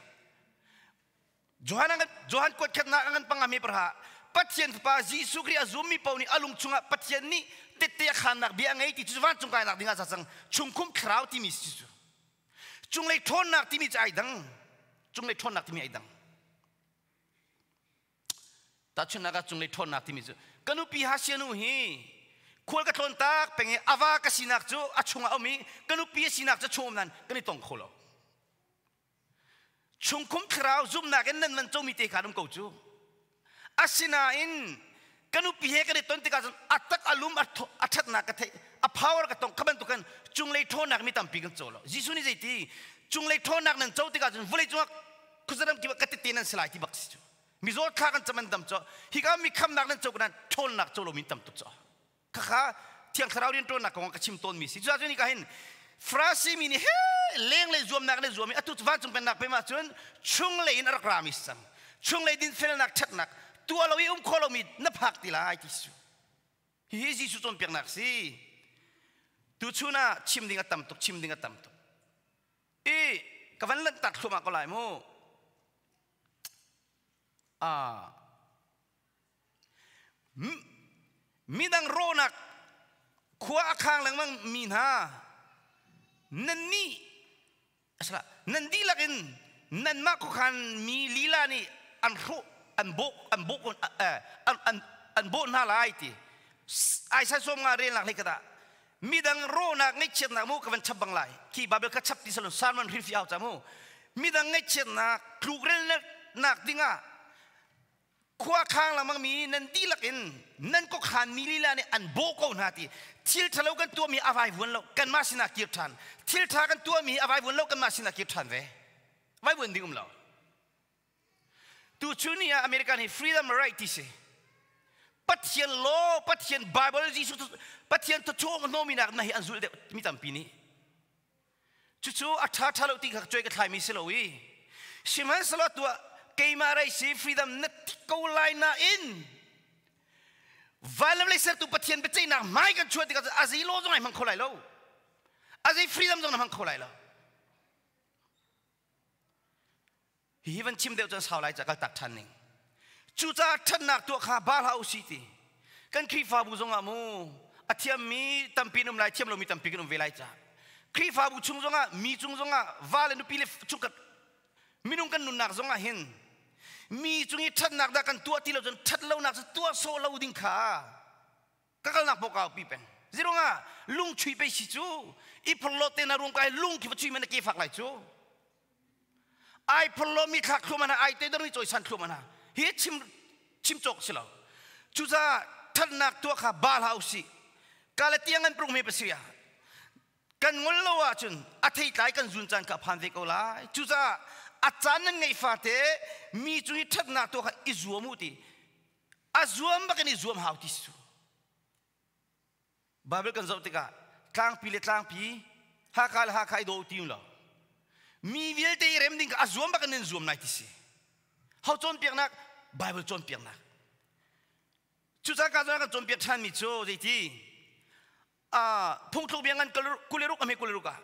Johan a ngan, Johan kuat khatnak a ngan panga hme parah Pathian Fapa Jesuh Khrih a zummi paoh nih a lung chungah Pathian nih tette a khannak bia a ngei ti cu vancung kainak dingah cacang chungkhum thlarau timi si cu. Cunglei ṭhawnnak timi cu ai dang. Cunglei ṭhawnnak timi ai dang. Tahchunhnak ah cunglei ṭhawnnak timi cu ka nupi Hasia nu hi khual ka tlawn tak peng i a va ka sinak cu a chungah a um i ka nupi a sinak cu a chung a um nain kan i tong kho lo. Chungkhum thlarau zumhnak in nan van comi te kha an um ko cu. Asinain ka nupi he kan i ton tikah cun a tak a lum a tho-, a ṭhatnak ka theih, a power ka tong, kha bantuk khan cunglei ṭhawnnak mi tampi kan co lo. Jesuh nih zei ti, cunglei ṭhawnnak nan co tikah cun vawlei cungah khuazaklam kip ah ka tete nan si lai ti bak si cu. Mizaw thla kan cam an dam cu, hika mi khamnak nan co ko nain ṭhawnnak co lomi tam tuk cu. Khakha Thiang Thlarau rianṭuannak kong ka chim tawnmi si. Cucaah cun hika hin Farasi mi nih he leng le zuamnak le zuam i atu cu vancung pennak pem ahcun chunglei in a rak rami si cang. Chunglei din felnak ṭhatnak tuah lo i um kho lomi na phak ti lai ti si cu. Hihi Jesuh cawnpiaknak si. Tuchun ah chim ding a tam tuk, chim ding a tam tuk. I ka van lanhtak thluahmah ko lai mu. Ah. M-, midang rawhnak khua a khang lengmang mi hna, nannih, a si hlah, nan dihlak in nanmah khuakhan mi lila nih an hrawh, an bawh, an bawh, eh, an, an, an bawh hna lai ti. S-, Isaiah sawmnga relnak hleikhat ah midang rawhnak ngaihchiatnak mu ka van chap bang lai. Khi Baibal ka chap ti salon, sermon hrilhfiah au ca mu. Midang ngaihchiatnak tlukrelnak dingah khua khang lengmang mi nan dihlak in nan khuakhan mi lila nih an bawh ko hna ti. Thil ṭhalo kan tuahmi a vaivuan lo, kanmah sinah kir ṭhan. Thil ṭha kan tuahmi a vaivuan lo, kanmah sinah kir ṭhan ve. Vaivuan ding um lo. Tuchun ni ah America nih freedom right ti si. Pathian law, Pathian Bible, Jesuh thu-, Pathian thu chung hnawminak na hi an zulh deuh mi tampi nih. Cucu a ṭha ṭha lo ti kha cuai ka thlaimi si lo i, sihmanhsehlaw tuah keimah rei si freedom na ti ko lai nain vanlam lei sertu Pathian biaceihnak hmai kan chuah tikah cun a zei law zong ai hmang kho lai lo. A zei freedom zong na hmang kho lai lo. Hihi van chim deuh cun sau lai ca kaltak ṭhan ning. Cucaah ṭhatnak tuah kha bal hlah u sih ti. Kan Khrihfabu zongah mu, a thiammi tampi an um lai, thiam lomi tampi kan um ve lai ca. Khrihfabu chung zongah, mi cung zongah, va le nupi le chungkhat minung kan nunnak zongah hin mi cung i ṭhatnak dah kan tuah ti lo cun ṭhat lonak cu tuah sawh lo ding kha. Ka kalnak paoh ka aupi peng. Ziruangah lung chuih pei si cu, i phorhlawt te na ruang kai lung khi va chuih man a ke fak lai cu. Ai phorhlawt mi thlak thluahmah hna, ai te dor mi cawisan thluahmah hna. Hi chim, chim cawk si lo. Cucaah ṭhatnak tuah kha bal hlah u sih. Galatia ngan paruk hme pasarih ah Kan ngol lo ahcun a theitlai kan zun caan kha a phan ve ko lai. Cucaah a caan nan ngeih fate mi cung i ṭhatnak tuah kha i zuam uh ti. A zuam bak in i zuam hau ti si cu. Baibal kan zoh tikah tlangpi le tlangpi, Hakha le Hakha i daw ti lo. Mi vialte i rem ding kha a zuam bak in nan zuam lai ti si. Ho cawnpiaknak, Baibal cawnpiaknak. Cucaah ka zong kan cawnpiak ṭhanmi cu zeiti? Ah, Phungthluk Biaknak kul le ruk, a hme kul le ruk ah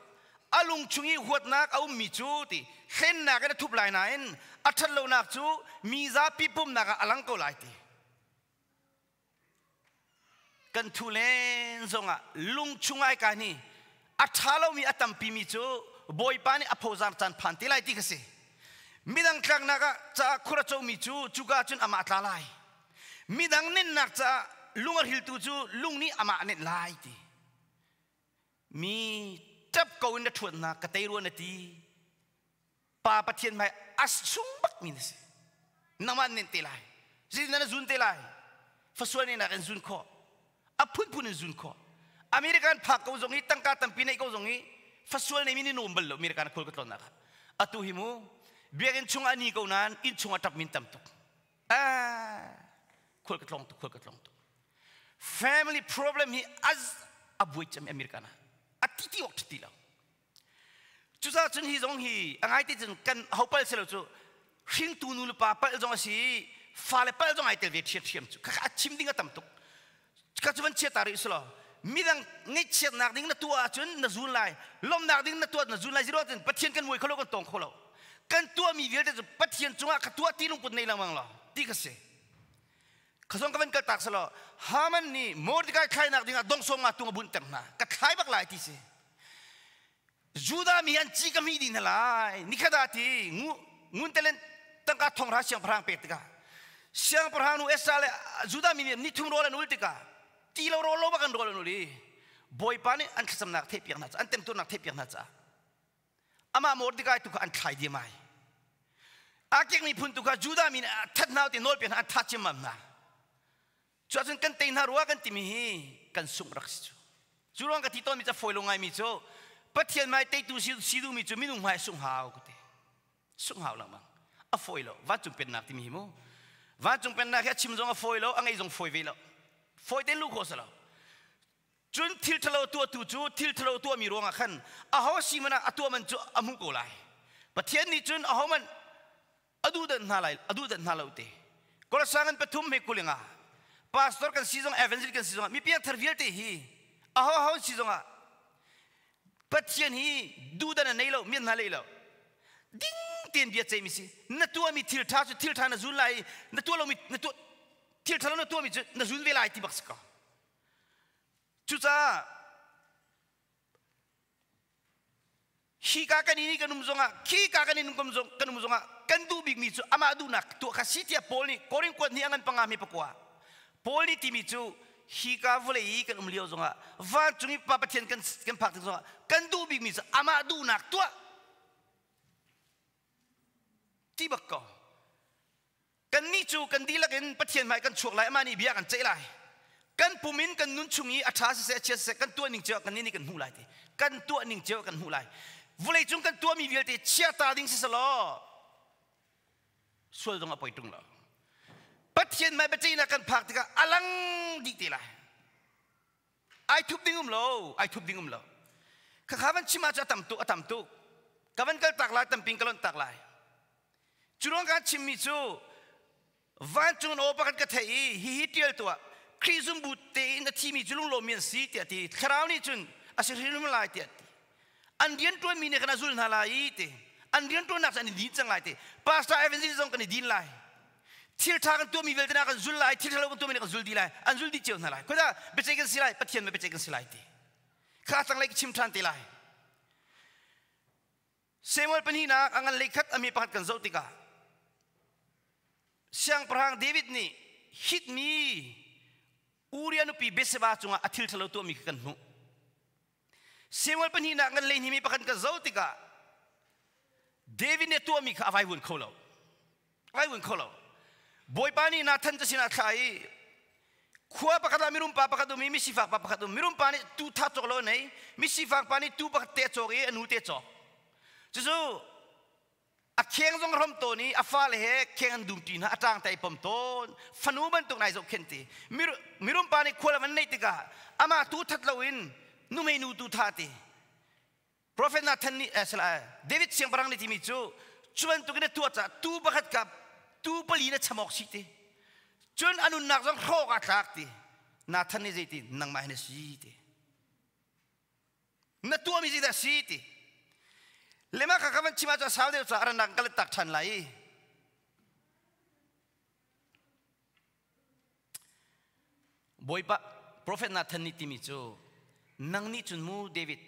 a lungchung i huatnak a ummi cu ti, hlennak in a thup lai nain a ṭhat lonak cu mi zapi pumhnak ah a lang ko lai ti. Kan thu len zongah lungchung ai kan hi. A ṭha lomi a tampimi cu Bawipa nih a phozar caan phan te lai ti kha si. Midang tlaknak ah caah khur a comi cu cuka cun amah tla lai. Midang nennak caah lung a hriltu cu lung nih amah nen lai ti. Mi ṭap ko in na ṭhuat hna, ka tei rua na ti. Pa Pathian hmai a sung bakmi na si. Nangmah nen te lai. Zeitin na zun te lai? Fasual neinak in zun khawh. A phunphun in zun khawh. America in phak ko zong i, tangka tampi neih ko zong i, fasual neimi nih na um bal lo, America na khual ka tlawnnak ah. Atu hi mu, biakinn chungah a ni ko nain inn chungah ṭapmi an tam tuk. Ah, khual ka tlawng tuk, khual ka tlawng tuk. Family problem hi a z-, a buai cem America na. A titi awk ṭha ti lo. Cucaah cun hi zong hi a ngai te cun kan ho pal si lo cu, hringtu nu le pa pal zong a si, fale pal zong ai tel ve ṭhiamṭhiam cu. Kha, kha a chim ding a tam tuk. Kha cu van chia ta rih si lo. Midang ngaihchiatnak ding na tuah ahcun na zun lai. Lawmhnak ding na tuah na zun lai. Ziruangah cun Pathian kan muai kho lo, kan tong kho lo. Kan tuahmi vialte cu Pathian cungah ka tuah ti lungput nei lengmang lo ti ka si. Kha zong ka van kaltak si lo. Haman nih Mordekai thlainak dingah dong sawm nga tung a bunhter hna. Ka thlai bak lai ti si. Judah mi an ci ka hmih dih hna lai. Nikhat ah ti, ngu-, ngun talen tangka thonghra siangpahrang pek tikah, siangpahrang nu Esther le Judah mi nih thum rawl an ul tikah, ti lo rawl lo bak an rawl an ul i, Bawipa nih an thlacamnak theihpiak hna caah, an temtuarnak theihpiak hna caah, amah Mordekai tu kha an thlai diam ai. A kekmi phun tu kha Judah mi nih a that hna u ti nawlpiak hna, an thah ciammam hna. Cuahcun kan tei hna rua kan timi hi kan sungh rak si cu. Cu ruang ka ti tawnmi cu a fawi lo ngaimi cu Pathian hmai teitu si, si duhmi cu minung hmai sungh hau ka ti. Sungh hau lengmang. A fawi lo. Vancung pennak timi hi mu. Vancung pennak hi a chim zong a fawi lo, a ngei zong fawi ve lo. Fawi tein luh khawh si lo. Cun thil ṭhalo tuahtu cu thil ṭhalo tuahmi ruangah khan aho si man ah a tuah man cu a hmuh ko lai. Pathian nih cun aho man a duhdan hna lai, a duhdan hna lo te. Kolose ngan pathum hme kul le nga. Pastor kan si zongah, evangelist kan si zongah, mi piangthar vialte hi aho aho an si zongah Pathian hi duhdan a nei lo, mian hna lei lo. Ding tein bia ceimi si. Na tuahmi thil ṭha cu thil ṭha na zun lai, na tuah lomi, na tuah, thil ṭha lo na tuahmi cu na zun ve lai ti bak si ko. Cucaah, hika kan inn i kan um zongah, khika kan inn kan um zong, kan um zongah, kan duh bikmi cu amah duhnak tuah kha si tiah Paul nih Korin kuat hnih a ngan panga hme pakua. Paul nih timi cu hika vawlei i kan um lio zongah, vancung i Pa Pathian kan, kan phak ding zongah, kan duh bikmi cu amah duhnak tuah ti bak ko. Kannih cu kan dihlak in Pathian hmai kan chuak lai, amah nih bia kan ceih lai. Kan pum in kan nun chung i a ṭha siseh, a chiat siseh, kan tuah ning cio ah kannih nih kan hmuh lai ti. Kan tuah ning cio ah kan hmuh lai. Vawleicung kan tuahmi vialte chia ta ding si seh law, sual zong a poi ṭung lo. Pathian hmai biaceihnak kan phak tikah a lang dih te lai. Ai thup ding um lo, ai thup ding um lo. Kha kha van chim ah cu a tam tuk, a tam tuk. Ka van kal tak lai, tampi in ka lonh tak lai. Cu ruang kan chimmi cu, vancung in aw pakhat ka theih i, hihi ṭial tuah, Khrih zumbu tein a thimi cu lunglawmmi an si, tiah ti. Thlarau nih cun a si hrimhrim lai, tiah ti. An rianṭuanmi nih khan a zul hna lai i ti. An rianṭuannak cu an i din cang lai ti. Pastor, evangelist zong kan i din lai. Thil ṭha kan tuahmi vialte nak kan zul lai, thil ṭha lo kan tuahmi nak kan zul dih lai. An zul dih cio hna lai. Khuadah biacei kan si lai, Pathian mah biacei kan si lai ti. Kha a tanglei ka chim ṭhan te lai. Samuel pahnihnak a ngan leikhat a hme pakhat kan zoh tikah, siangpahrang David nih hitmi Uriah nupi Bathsheba cungah a thil ṭha lo tuahmi kha kan hmuh. Samuel pahnihnak ngan hleihnih mi pakhat kan zoh tikah David nih a tuahmi kha a vaivuan kho lo. A vaivuan kho lo. Bawipa nih Nathan ca sinah thlah i Khua pakhat ah mirumpa pakhat um i, misifakpa pakhat um. Mirumpa nih tuu tha cawk lo a nei, misifakpa nih tuu pakhat te cawk i, a nu te cawk. Cucu a kheng zong a hrom tawn i, a fale he kheng an dum ṭi hna, a ṭang te i pom tawn. Fanu bantuk nai zoh khen ti. Mir-, mirumpa nih khua lam an neih tikah amah tuu that loin numeinu tuu tha ti. Profet Nathan nih, eh, sila, eh, David siangpahrang nih timi cu, cu bantukin a tuah caah tuu pakhat kap, tuu pali na chamawk si ti. Cun a nunnak zong hrawk ah tlak ti. Nathan nih zeiti, nangmah hin a si ti. Na tuahmi zeidah a si ti. Lemah kha ka van chim ahcun a sau deuh caah a rannak an ka let tak ṭhan lai. Bawipa, Profet Nathan nih timi cu, nang nih cun mu, David,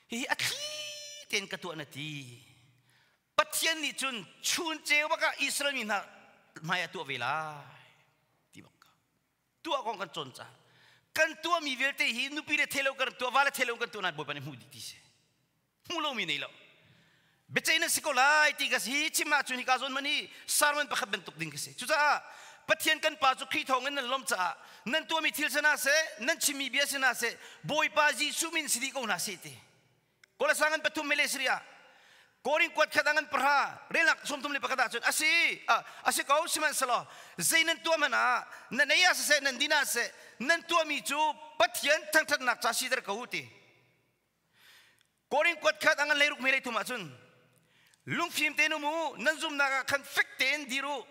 hihi a thli tein ka tuah na ti. Pathian nih cun chun ceu bak ah Israel mi hna hmai ah tuah ve lai, ti bak. Tuah kong kan cawn caah kan tuahmi vialte hi nupi le thei lo kan tuah, va le thei lo kan tuah, nain Bawipa nih hmuh dih ti si. Hmuh lomi nei lo. Biaceih nan si ko lai ti ka si. Hi chim ahcun hika zawn hmanh hi sermon pakhat bantuk ding ka si. Cucaah Pathian kan Pa cu Khrih thawngin nan lawmh caah nan tuahmi thil si hna seh, nan chimmi bia si hna seh, Bawipa Jesuh min si dih ko hna seh ti. Kolose ngan pathum hme le sarih ah, Korin kuat khat a ngan pahra relnak sawmthum le pakhat ahcun a si, a, a si ko, sihmanhsehlaw zei nan tuah hmanh ah nan ei ah siseh, nan din ah siseh, nan tuahmi cu Pathian thangṭhatnak ca siter ko u ti. Korin kuat khat a ngan hleiruk hme le thum ahcun lungfim tein um u, nan zumhnak ah khan fek tein dir u,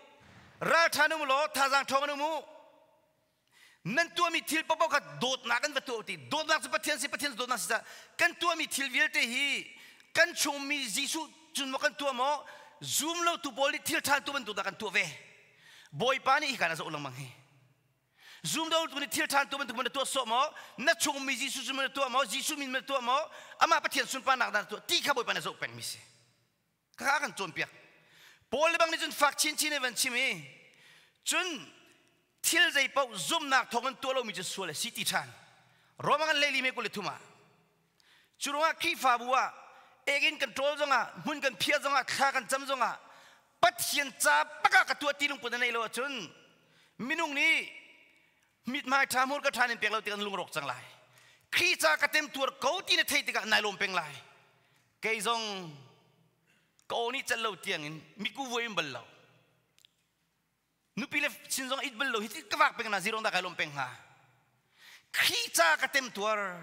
ralṭha in um u law, thazaang ṭhawng in um u. Nan tuahmi thil paohpaoh kha dawtnak in va tuah u ti. Dawtnak cu Pathian si, Pathian cu dawtnak si caah kan tuahmi thil vialte hi kan chungmi Jesuh cun maw kan tuah maw, zum lotu pawl nih thil ṭha an tuah bantuk dah kan tuah ve. Bawipa nih hika na zoh lengmang hi. Zum lotu nih thil ṭha an tuah bantuk maw na tuah sawh maw, na chungmi Jesuh cun maw na tuah maw, Jesuh min maw na tuah maw, amah Pathian sunparnak dah na tuah ti kha Bawipa na zoh pengmi si. Kha a kan cawnpiak. Paul le bang nih cun fak chinchin in van chim i, cun thil zeipaoh zumhnak thawngin tuah lomi cu sual a si ti ṭhan. Rom a ngan hleili hme kul le thum ah. Cu ruangah Khrihfabu ah ek in kan ṭawl zongah, hmun kan phiat zongah, thla kan cam zongah, Pathian ca bak ah ka tuah ti lungput na neih lo ahcun minung nih mithmai ṭha hmur ka ṭhan in pek lo tiah kan lungrawk cang lai. Khrih ca ka temtuar ko ti na theih tikah nai lawm peng lai. Kei zong ka aw nih cal lo tiangin miku voi in bal lo. Nupi le sin zong it bal lo, hiti ka vak peng hna, zeiruang dah ka lawm peng hnga? Khrih ca ka temtuar.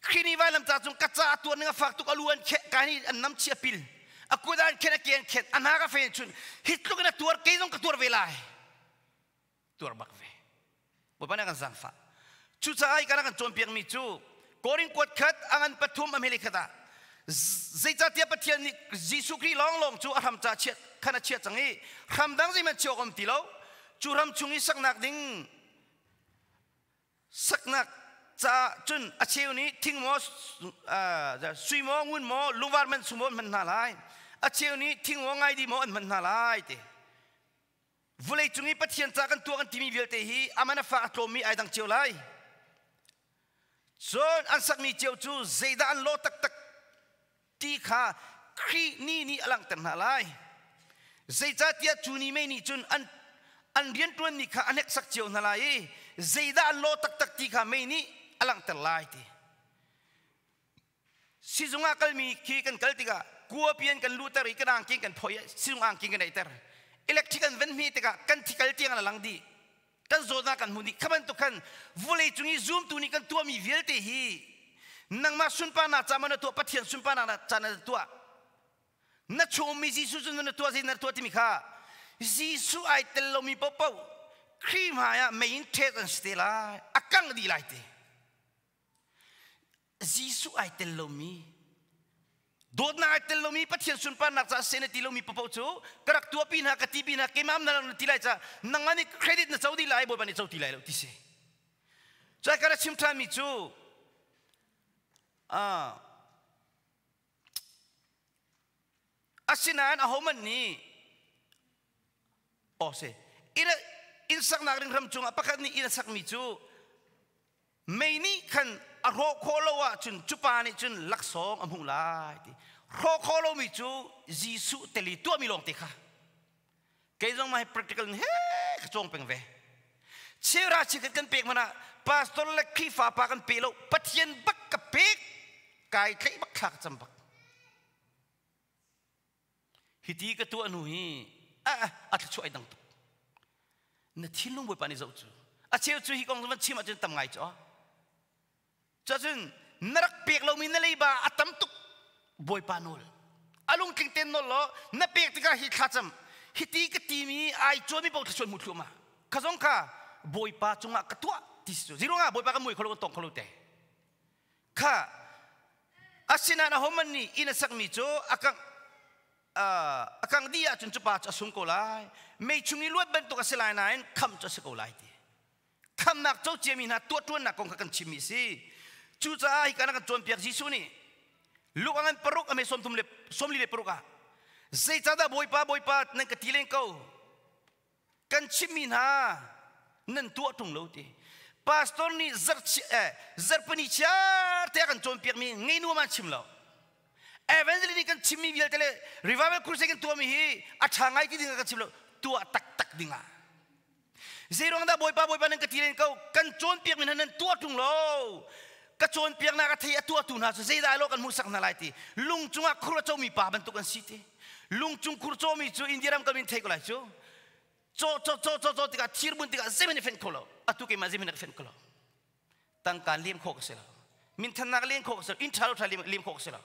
Khrih nih vailam ca cung ka ca a tuar ning a fak tuk, a lu an kheh, ka nih an namchih a pil. A kut an khen, a ke an khen, a hna ka fen cun, hi tluk in a tuar, kei zong ka tuar ve lai. Tuar bak ve. Bawipa nih a kan zaangfah. Cucaah hika na kan cawnpiakmi cu Korin kuat khat a ngan pathum a hme le khat ah, z-, zeicahtiah Pathian nih Jesuh Khrih lawnglawng cu a hram ca chiat, khan a chiat cang i, hram dang zeihmanh chiah awk a um ti lo. Cu hram chung i saknak ding, saknak caah cun a cheu nih thing maw, aa, sui maw, ngun maw, lungvar hmanh sung maw an hman hna lai. A cheu nih thing maw, ngai dih maw an hman hna lai ti. Vawlei cung i Pathian ca kan tuah kan timi vialte hi a man a fa a tlawmmi aa dang cio lai. Cun an sakmi cio cu zeidah an law taktak ti kha Khrih ni nih a langhter hna lai. Zeicahtiah cu ni mei nih cun an, an rianṭuanmi kha a hneksak cio hna lai i, zeidah an law taktak ti kha mei nih a langhter lai ti. Sizung ah kalmi khi kan kal tikah kuapi an kan luhter i kan angki kan phoih, sizung angki kan eiter. Electric an van hmih tikah kan thi kal tiang an a lang dih. Kan zawtnak kan hmu dih. Kha bantuk khan vawlei cung i zumtu nih kan tuahmi vialte hi nangmah sunparnak ca maw na tuah, Pathian sunparnak ca na tuah? Na chungmi Jesuh cun na tuah, zei na tuah timi kha Jesuh aa tel lomi paohpaoh Khrih hmaiah mei in ṭhet an si te lai, a kangh dih lai ti. Jesuh aa tel lomi, dawtnak aa tel lomi, Pathian sunparnak ca seh na ti lomi paohpaoh cu ka rak tuahpi hna, ka tipi hna, keimah na ti lai caah nangmah nih credit na co dih lai, Bawipa nih co ti lai lo ti si. Cun ka rak chim ṭhanmi cu, ah, asinain ahohmanh nih, aw, si, inn a, inn saknak ring hram cungah pakhat nih inn a sakmi cu mei nih khan a hrawh khawh lo ahcun cupa nih cun laksawng a hmuh lai ti. Hrawh khawh lomi cu Jesuh tel i tuahmi lawngte kha. Kei zong mah hi practical in he ka cawng peng ve. Cheu ra chikhat kan pek mana, pastor le Khrihfa pa kan peh lo, Pathian bak ka pek, kai tleih bak thla ka cam bak. Hiti ka tuah nu hi, a, a, a thluachuah i dang tuk. Na thinlung Bawipa nih zoh cu. A cheu cu hi kong van chim ahcun tam ngai cu. Cucun na rak pek lomi na leiba a tam tuk. Bawipa nawl. A lungtling tein nawl law, na pek tikah hi thlacam. Hiti ka timi ai cuanmi paoh thluachuah hmuh thluahmah. Kha zong kha Bawipa cungah ka tuah ti si cu. Zeiruangah Bawipa kan muai kho lo, kan tong kho lo te. Kha, asinain ahohmanh nih inn a sakmi cu a kangh, aa, a kangh dih ahcun cupa cu a sung ko lai. Mei chung i luat bantuk a si lai nain khamh cu a si ko lai ti. Khamhnak co ciami hna tuahṭuannak kong kha kan chimmi a si. Cucaah hika na kan cawnpiak Jesuh nih Luka ngan paruk a hme sawmthum le, sawmli le paruk ah, zeicahdah Bawipa, Bawipa nan ka ti len ko. Kan chimmi hna nan tuah ṭung lo ti. Pastor nih zarh chi-, eh, zarh pahnih chiar te a kan cawnpiakmi ngei nuam an chim lo. Evangelist nih kan chimmi vialte le Revival Crusade kan tuahmi hi a ṭha ngai ti dingah kan chim lo. Tuah taktak dingah. Zeiruang dah Bawipa, Bawipa nan ka ti len ko, kan cawnpiakmi hna nan tuah ṭung lo. Ka cawnpiaknak a thei a tuahtu hna cu zeidah a lawh kan hmuhsak hna lai ti. Lung cungah khur a comi pa bantuk an si ti. Lung cung khur cawmi cu India ram kan min thei ko lai cu. Caw, caw, caw, caw, caw tikah thir bun tikah zeihmanh a fanh kho lo. Atu keimah zeihmanh a ka fanh kho lo. Tangka lem khawh ka si lo. Minthannak lem khawh ka si lo. Inn ṭha lo ṭha lem, lem khawh ka si lo.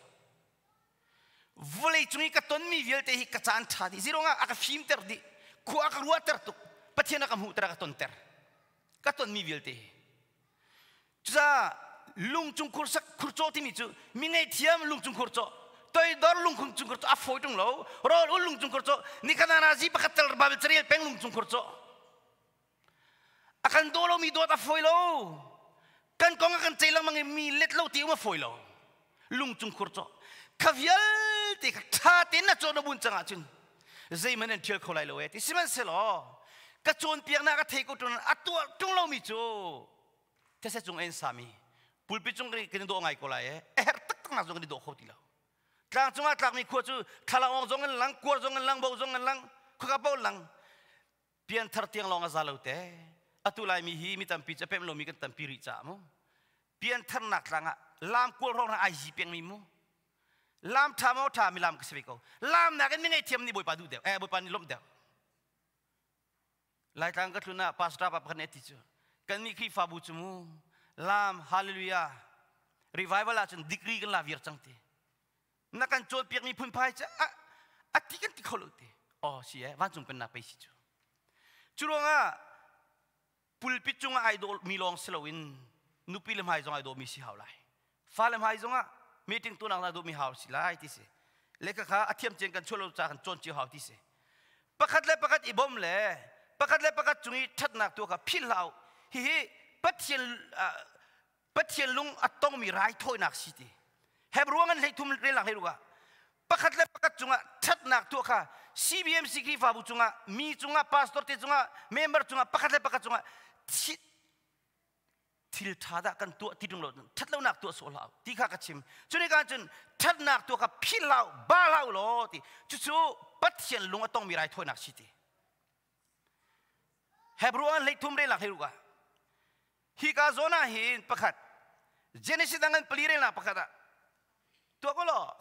Vawlei cung i ka tonmi vialte hi ka caan ṭha dih. Zeiruangah a ka fimter dih. Khua a ka ruahter tuk. Pathian a ka hmuhter, a ka tonter. Ka tonmi vialte hi. Cucaah lungcung khursak, khurcawh timi cu mi ngaihthiam lungcung khurcawh, toidor lungcung khurcawh a fawi ṭung lo. Rawl ul lungcung khurcawh, nikhat hna nazi pakhat tal Baibal carial peng lungcung khurcawh. A kan dawh lomi dawt a fawi lo. Kan kong a kan ceih lengmang i mi let lo ti um a fawi lo. Lungcung khurcawh. Kha vialte kha ṭha tein na cawh na bun cang ahcun zeihmanh an ṭhial kho lai lo e ti. Sihmanhsehlaw ka cawnpiaknak a thei ko ṭung, a tuah ṭung lomi cu thetse cung a in sami pulpit cung kan i dawh ngai ko lai e. A herh taktaknak zong kan i dawh kho ti lo. Tlang cungah tlakmi khua cu thlalang awng zong an lang, kuar zong an lang, bo zong an lang, khuaka paoh lang. Pianthar tiang lawng a za lo te. Atu lai mi hi mi tampi cu a pem lomi kan tampi rih caah mu. Piantharnak tlangah lam kual hrawng hna aa zi pengmi mu. Lam ṭha maw ṭha, mi lam ka si ve ko. Lam nakin mi ngaihthiam nih Bawipa duh deuh, eh, Bawipa nih lawmh deuh. Laitlang ka tlun ah pastor pa pakhat nih a ti cu, kan mi Khrihfabu cu mu, lam, hallelujah, revival ahcun degree kan la viar cang ti. Na kan cawnpiakmi phunphai cu a, a ti kan ti kho lo ti. Aw, si e, vancung pennak pei si cu. Cu ruangah pulpit cungah aa dawhmi lawng si loin nupi le hmai zong aa dawhmi si hau lai. Fale hmai zongah meeting tuahnak aa dawhmi hau si lai ti si. Le kha kha a thiam ciang kan chuah lo caah kan cawn cio hau ti si. Pakhat le pakhat i bawm le pakhat le pakhat cung i ṭhatnak tuah kha philh hlah u. Hihi Pathian, ah, Pathian lung a tongmi raithawinak si ti. Hebru a ngan hleithum relnak hleiruk ah pakhat le pakhat cungah ṭhatnak tuah kha, C B M C Khrihfabu cungah, mi cungah, pastor te cungah, member cungah, pakhat le pakhat cungah thi-, thil ṭha dah kan tuah ti ṭung lo, ṭhat lonak tuah sual hlah u ti kha ka chim. Cu nih kan cun ṭhatnak tuah kha philh hlah u, ba hlah u law ti. Cucu Pathian lung a tongmi raithawinak si ti. Hebru a ngan hleithum relnak hleiruk ah, hika zawn ah hin pakhat, Genesis a ngan pali relnak pakhat ah, tuah ko law,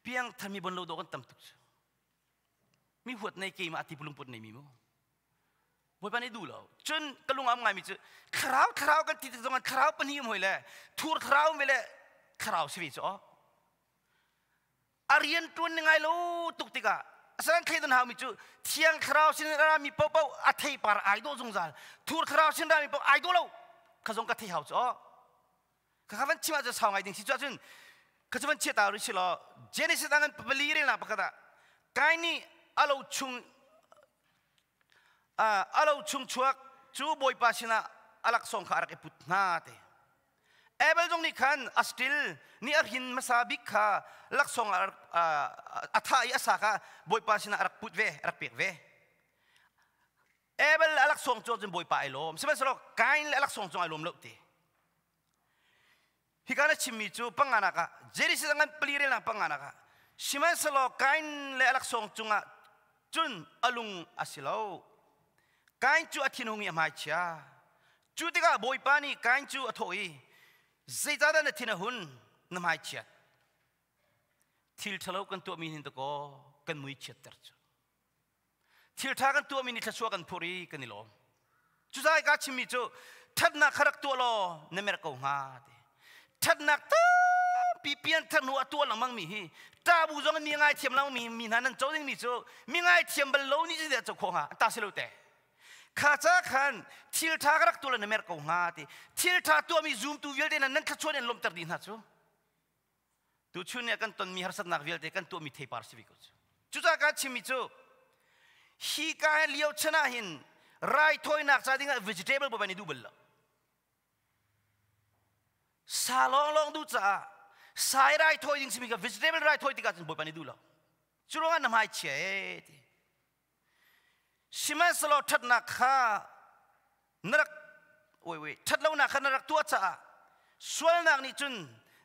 piangthar mi bon lo dawh kan tam tuk cu. Mi huat nei keimah a ti, pulungput neimi mu. Bawipa nih duh lo. Cun ka lung a um ngaimi cu, thlarau, thlarau kan ti tik zongah thlarau pahnih um hoi le, thur thlarau um ve le, thlarau si ve cu aw. A rian ṭuan ngai lo tuk tikah a san thleidan haumi cu thiang thlarau sin a rami paohpaoh a theipar aa dawh zungzal, thur thlarau sin rami paoh aa dawh lo kha zong ka thei hau cu aw. Kha kha van chim ahcun sau ngai ding si cu ahcun kha cu van chiah ta rih si law. Genesis a ngan pali relnak pakhat ah Kain nih a lo chung, ah, a lo chungchuak cu Bawipa sinah a laksawng kha a rak i put hna te. Abel zong nih khan a stil nih a hrin hmasa bik kha laksawng a, a, a thah i a sa kha Bawipa sinah a rak put ve, a rak pek ve. Abel a laksawng cu cun Bawipa aa lawm. Sihmanhsehlaw Kain le a laksawng cungah aa lawm lo te. Hika na chimmi cu panganak ah, Genesis a ngan pali relnak panganak ah, sihmanhsehlaw Kain le a laksawng cungah cun a lung a si lo. Kain cu a thin a hung i a hmaichia. Cu tikah Bawipa nih Kain cu a thawh i, "Zeicahdah na thin a hun, na hmaichiat?" Thil ṭha lo kan tuahmi nih hin takaw kan mui chiatter cu. Thil ṭha kan tuahmi nih thluachuah kan phurh i kan i lawm. Cucaah ka chimmi cu, "Ṭhatnak kha rak tuah law, na mer ko hnga," ti. Ṭhatnak tampi pianthar hnu a tuah lengmangmi hi, ṭahbu zong in mi ngaithiam lengmangmi, mi hna nan co dingmi cu, mi ngaithiam bal lo nih cun co khawh hnga, an ta si lo te. Kha ca khan, "Thil ṭha kha rak tuah law, na mer ko hnga," ti. Thil ṭha tuahmi zumtu vialte nan, nan thluachuah nih an lawmhter dih hna cu. Tuchun nih a kan tonmi harsatnak vialte kan tuahmi thei par si ve ko cu. Cucaah ka chimmi cu, hi ka liau chan ah hin raithawinak ca dingah vegetable Bawipa nih duh bal lo. Sa lawnglawng duh caah sa i raithawi ding simi kha vegetable raithawi tikah cun Bawipa nih duh lo. Cu ruangah na hmaichia e ti. Sihmanhsehlaw ṭhatnak kha na rak, wei, wei, ṭhat lonak kha na rak tuah caah sualnak nih cun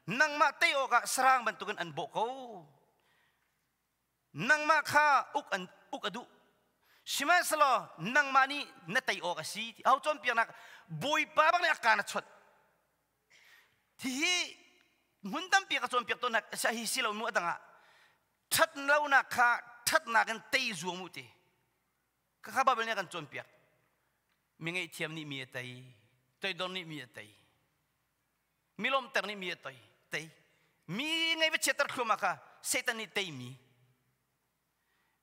nangmah tei awkah sahrang bantukin an bawh ko. Nangmah kha uk an, uk a duh. Sihmanhsehlaw nangmah nih na tei awk a si, ti. Aho cawnpiaknak Bawipa bak nih a kan a chawnh. Hihi hmun tampi a ka cawnpiak tawnnak a si, hi si lo mu a dangah ṭhat lonak kha ṭhatnak in tei zuam uh ti. Kha kha Baibal nih a kan cawnpiak. Mi ngaihthiam nih mi a tei, toidor nih mi a tei, mi lawmhter nih mi a tei, tei. Mi ngei va chiatter thluahmah kha Satan nih teimi.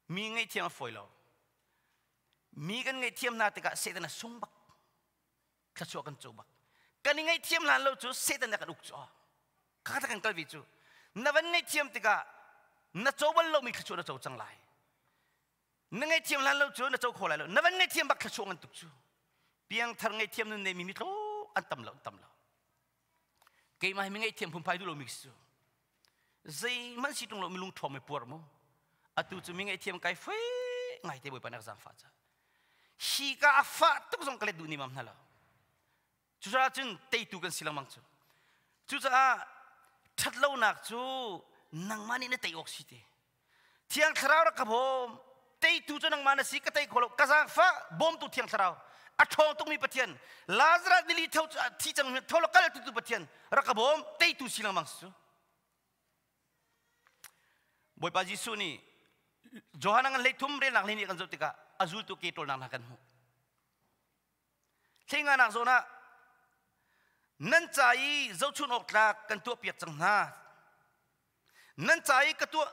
Mi ngaihthiam a fawi lo. Mi kan ngaihthiam hna tikah Satan a sung bak. Thluachuah kan co bak. Kan i ngaihthiam hlan lo cu Satan nih a kan uk cu. Kha kha kan kal ve cu. Na van ngaihthiam tikah na co bal lomi thluachuah na co cang lai. Na ngaihthiam hlan lo cu na co kho lai lo. Na van ngaihthiam bak thluachuah ngan tuk cu. Piangthar ngaihthiam nun neimi mi thlaw an tam lo, an tam lo. Keimah hi mi ngaihthiam phunphai duh lomi si cu. Zeihmanh si ṭung lo mi lungṭhawng mi puar mu. Atu cu mi ngaihthiam kai fai ngai te Bawipa nih a ka zaangfah caah. Hi ka a fah tuk zong ka let duh ni mam hna lo. Cucaah cun teitu kan si lengmang cu. Cucaah ṭhat lonak cu nangmah nih na tei awk si ti. Thiang Thlarau rak ka bawm. Teitu cu nangmah na si, ka tei kho lo. Ka zaangfah bawmtu Thiang Thlarau, a ṭhawng tukmi Pathian, Lazarus ni li tho, a thi cang, tho lo kal tuktu Pathian rak ka bawm. Teitu si lengmang si cu. Bawipa Jesuh nih Johan a ngan hleithum relnak hleihnih kan zoh tikah a zultu ke ṭawlnak hna kan hmuh. Hleinganak zawn ah, "Nan ca i zohchunh awk tlak kan tuahpiak cang hna. Nan ca i ka tuah,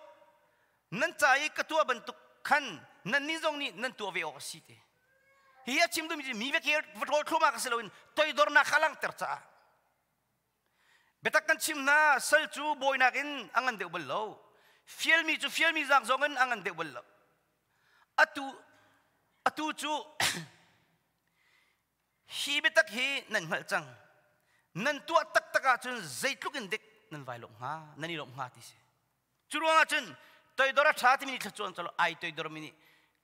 nan ca i ka tuah bantuk khan nannih zong nih nan tuah ve awk a si," ti. Hi a chim duhmi cu mi vek hi va ṭhawl thluahmah ka si loin toidornak kha a langter caah. Biatak kan chim hna, sal cu bawinak in a ngan deuh bal lo. Fialmi cu fialmi zaang zong in a ngan deuh bal lo. Atu, atu cu hi biatak hi nan hngalh cang. Nan tuah taktak ahcun zeitluk in dik nan vai lawmh hnga, nan i lawmh hnga ti si. Cu ruangah cun toidor a ṭha timi nih thluachuah an co lo, ai toidor mi nih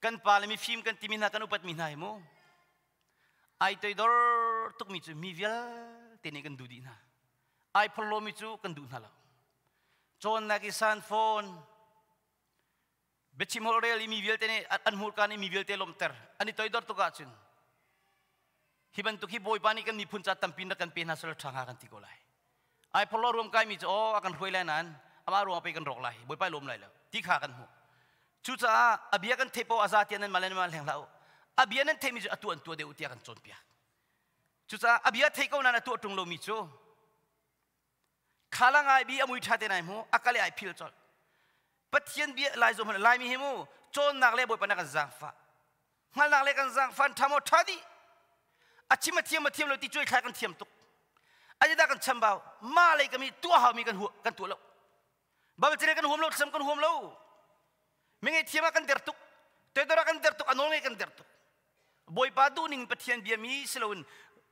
kan pa le mifim kan timi hna, kan upatmi hna hi mu. Ai toidor tukmi cu mi vialte nih kan duh dih hna. Ai phorhlawmi cu kan duh hna lo. Cawnnak i san phone, biachim holhrel i mi vialte nih an, an hmurka nih mi vialte lawmhter, an i toidor tuk ahcun, "Hi bantuk hi Bawipa nih kan miphun ca tampi in rak kan pe hna, sal ṭha hnga," kan ti ko lai. Ai phorhlaw ruamkaimi cu, "Aw, a kan hruai lai nain amah ruang a pei kan rawk lai, Bawipa i lawm lai lo," ti kha kan hmuh. Cucaah a bia kan theih paoh a za tiah nanmah le nanmah hleng hlah u. A bia nan theihmi cu atu an tuah deuh u tiah kan cawnpiak. Cucaah a bia theih ko nain a tuah ṭung lomi cu khalang ai bi a mui ṭha tein ai hmu, a kal i ai phil colh. Pathian bia lai zoh hmanh, Laimi hi mu, cawnnak le Bawipa nih kan zaangfah. Hngalhnak le kan zaangfah an ṭha maw? Ṭha dih. A chim a thiam, a thiam lo ti cuai thlai kan thiam tuk. A zeidah kan chambau? Mah lei kan mi tuah haumi kan, kan tuah lo. Baibal cilei kan huam lo, thlam kan huam lo. Mi ngei thiam ah kan der tuk. Toidor ah kan der tuk, a nawl ngei kan der tuk. Bawipa duhning Pathian biami si loin,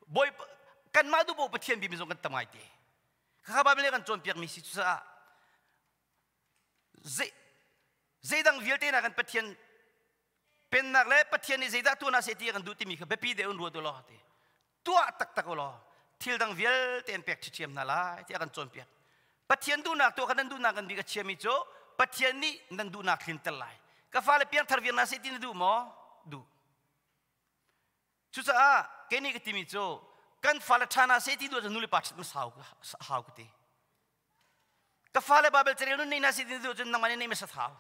Bawipa, kanmah duh paoh Pathian biami zong kan tam ngai te. Kha kha Baibal nih kan cawnpiakmi si cucaah zei, zeidang vialte nakin Pathian pennak le Pathian nih zeidah tuah hna seh tiah kan duh timi kha biapi deuh in ruat u law ti. Tuah taktak u law, thil dang vialte an pek ṭhiṭhiam hna lai tiah kan cawnpiak. Pathian duhnak tuah kha nan duhnak kan bik a chiami cu Pathian nih nan duhnak tlinter lai. Ka fale piangthar viar hna seh ti na duh maw? Duh. Cucaah keini ka timi cu kan fale ṭha hna seh ti duh cun nu le pa ṭhat hmasa hau ka ti. Ka fale Baibal carel nun nei hna seh ti duh cun nangmah nih nei hmasa hau.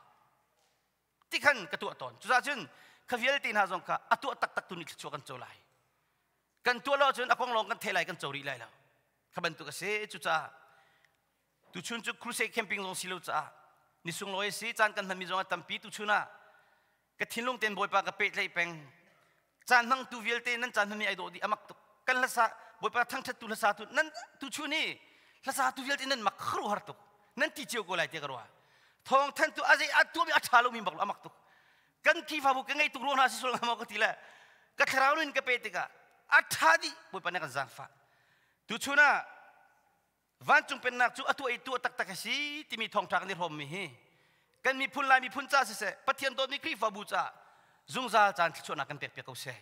Ti khan ka tuah tawn. Cucaah cun kha vialte hna zong kha a tuah taktak tu nih thluachuah kan co lai. Kan tuah lo cun a kong lawng kan theih lai, kan co rih lai lo. Kha bantuk a si. Cucaah tuchun cu crusade camping zong si lo caah ni sunglawi a si, caan kan hmanmi zong a tampi. Tuchun ah ka thinlung tein Bawipa ka pehtlaih peng. Caan hmangtu vialte nan caan hmanmi aa dawh dih a mak tuk. Kan hlasa, Bawipa thangṭhattu hlasa tu nan tuchun hi hlasa tu vialte nan mak kha ruahhar tuk. Nan ti cio ko lai tiah ka ruah. Thawngthan tu a zei a tuahmi a ṭha lomi bak lo a mak tuk. Kan Khrihfabu ka ngeih tuk ruang hna si sual hnga maw ka ti le ka thlarau nun ka peh tikah a ṭha dih Bawipa nih kan zaangfah. Tuchun ah vancung pennak cu a tuah i tuah taktak a si timi thawngṭha kan i hrawmmi hi kan miphun, Lai miphun ca siseh, Pathian dawtmi Khrihfabu ca zungzal caan thluachuahnak kan pekpiak ko seh.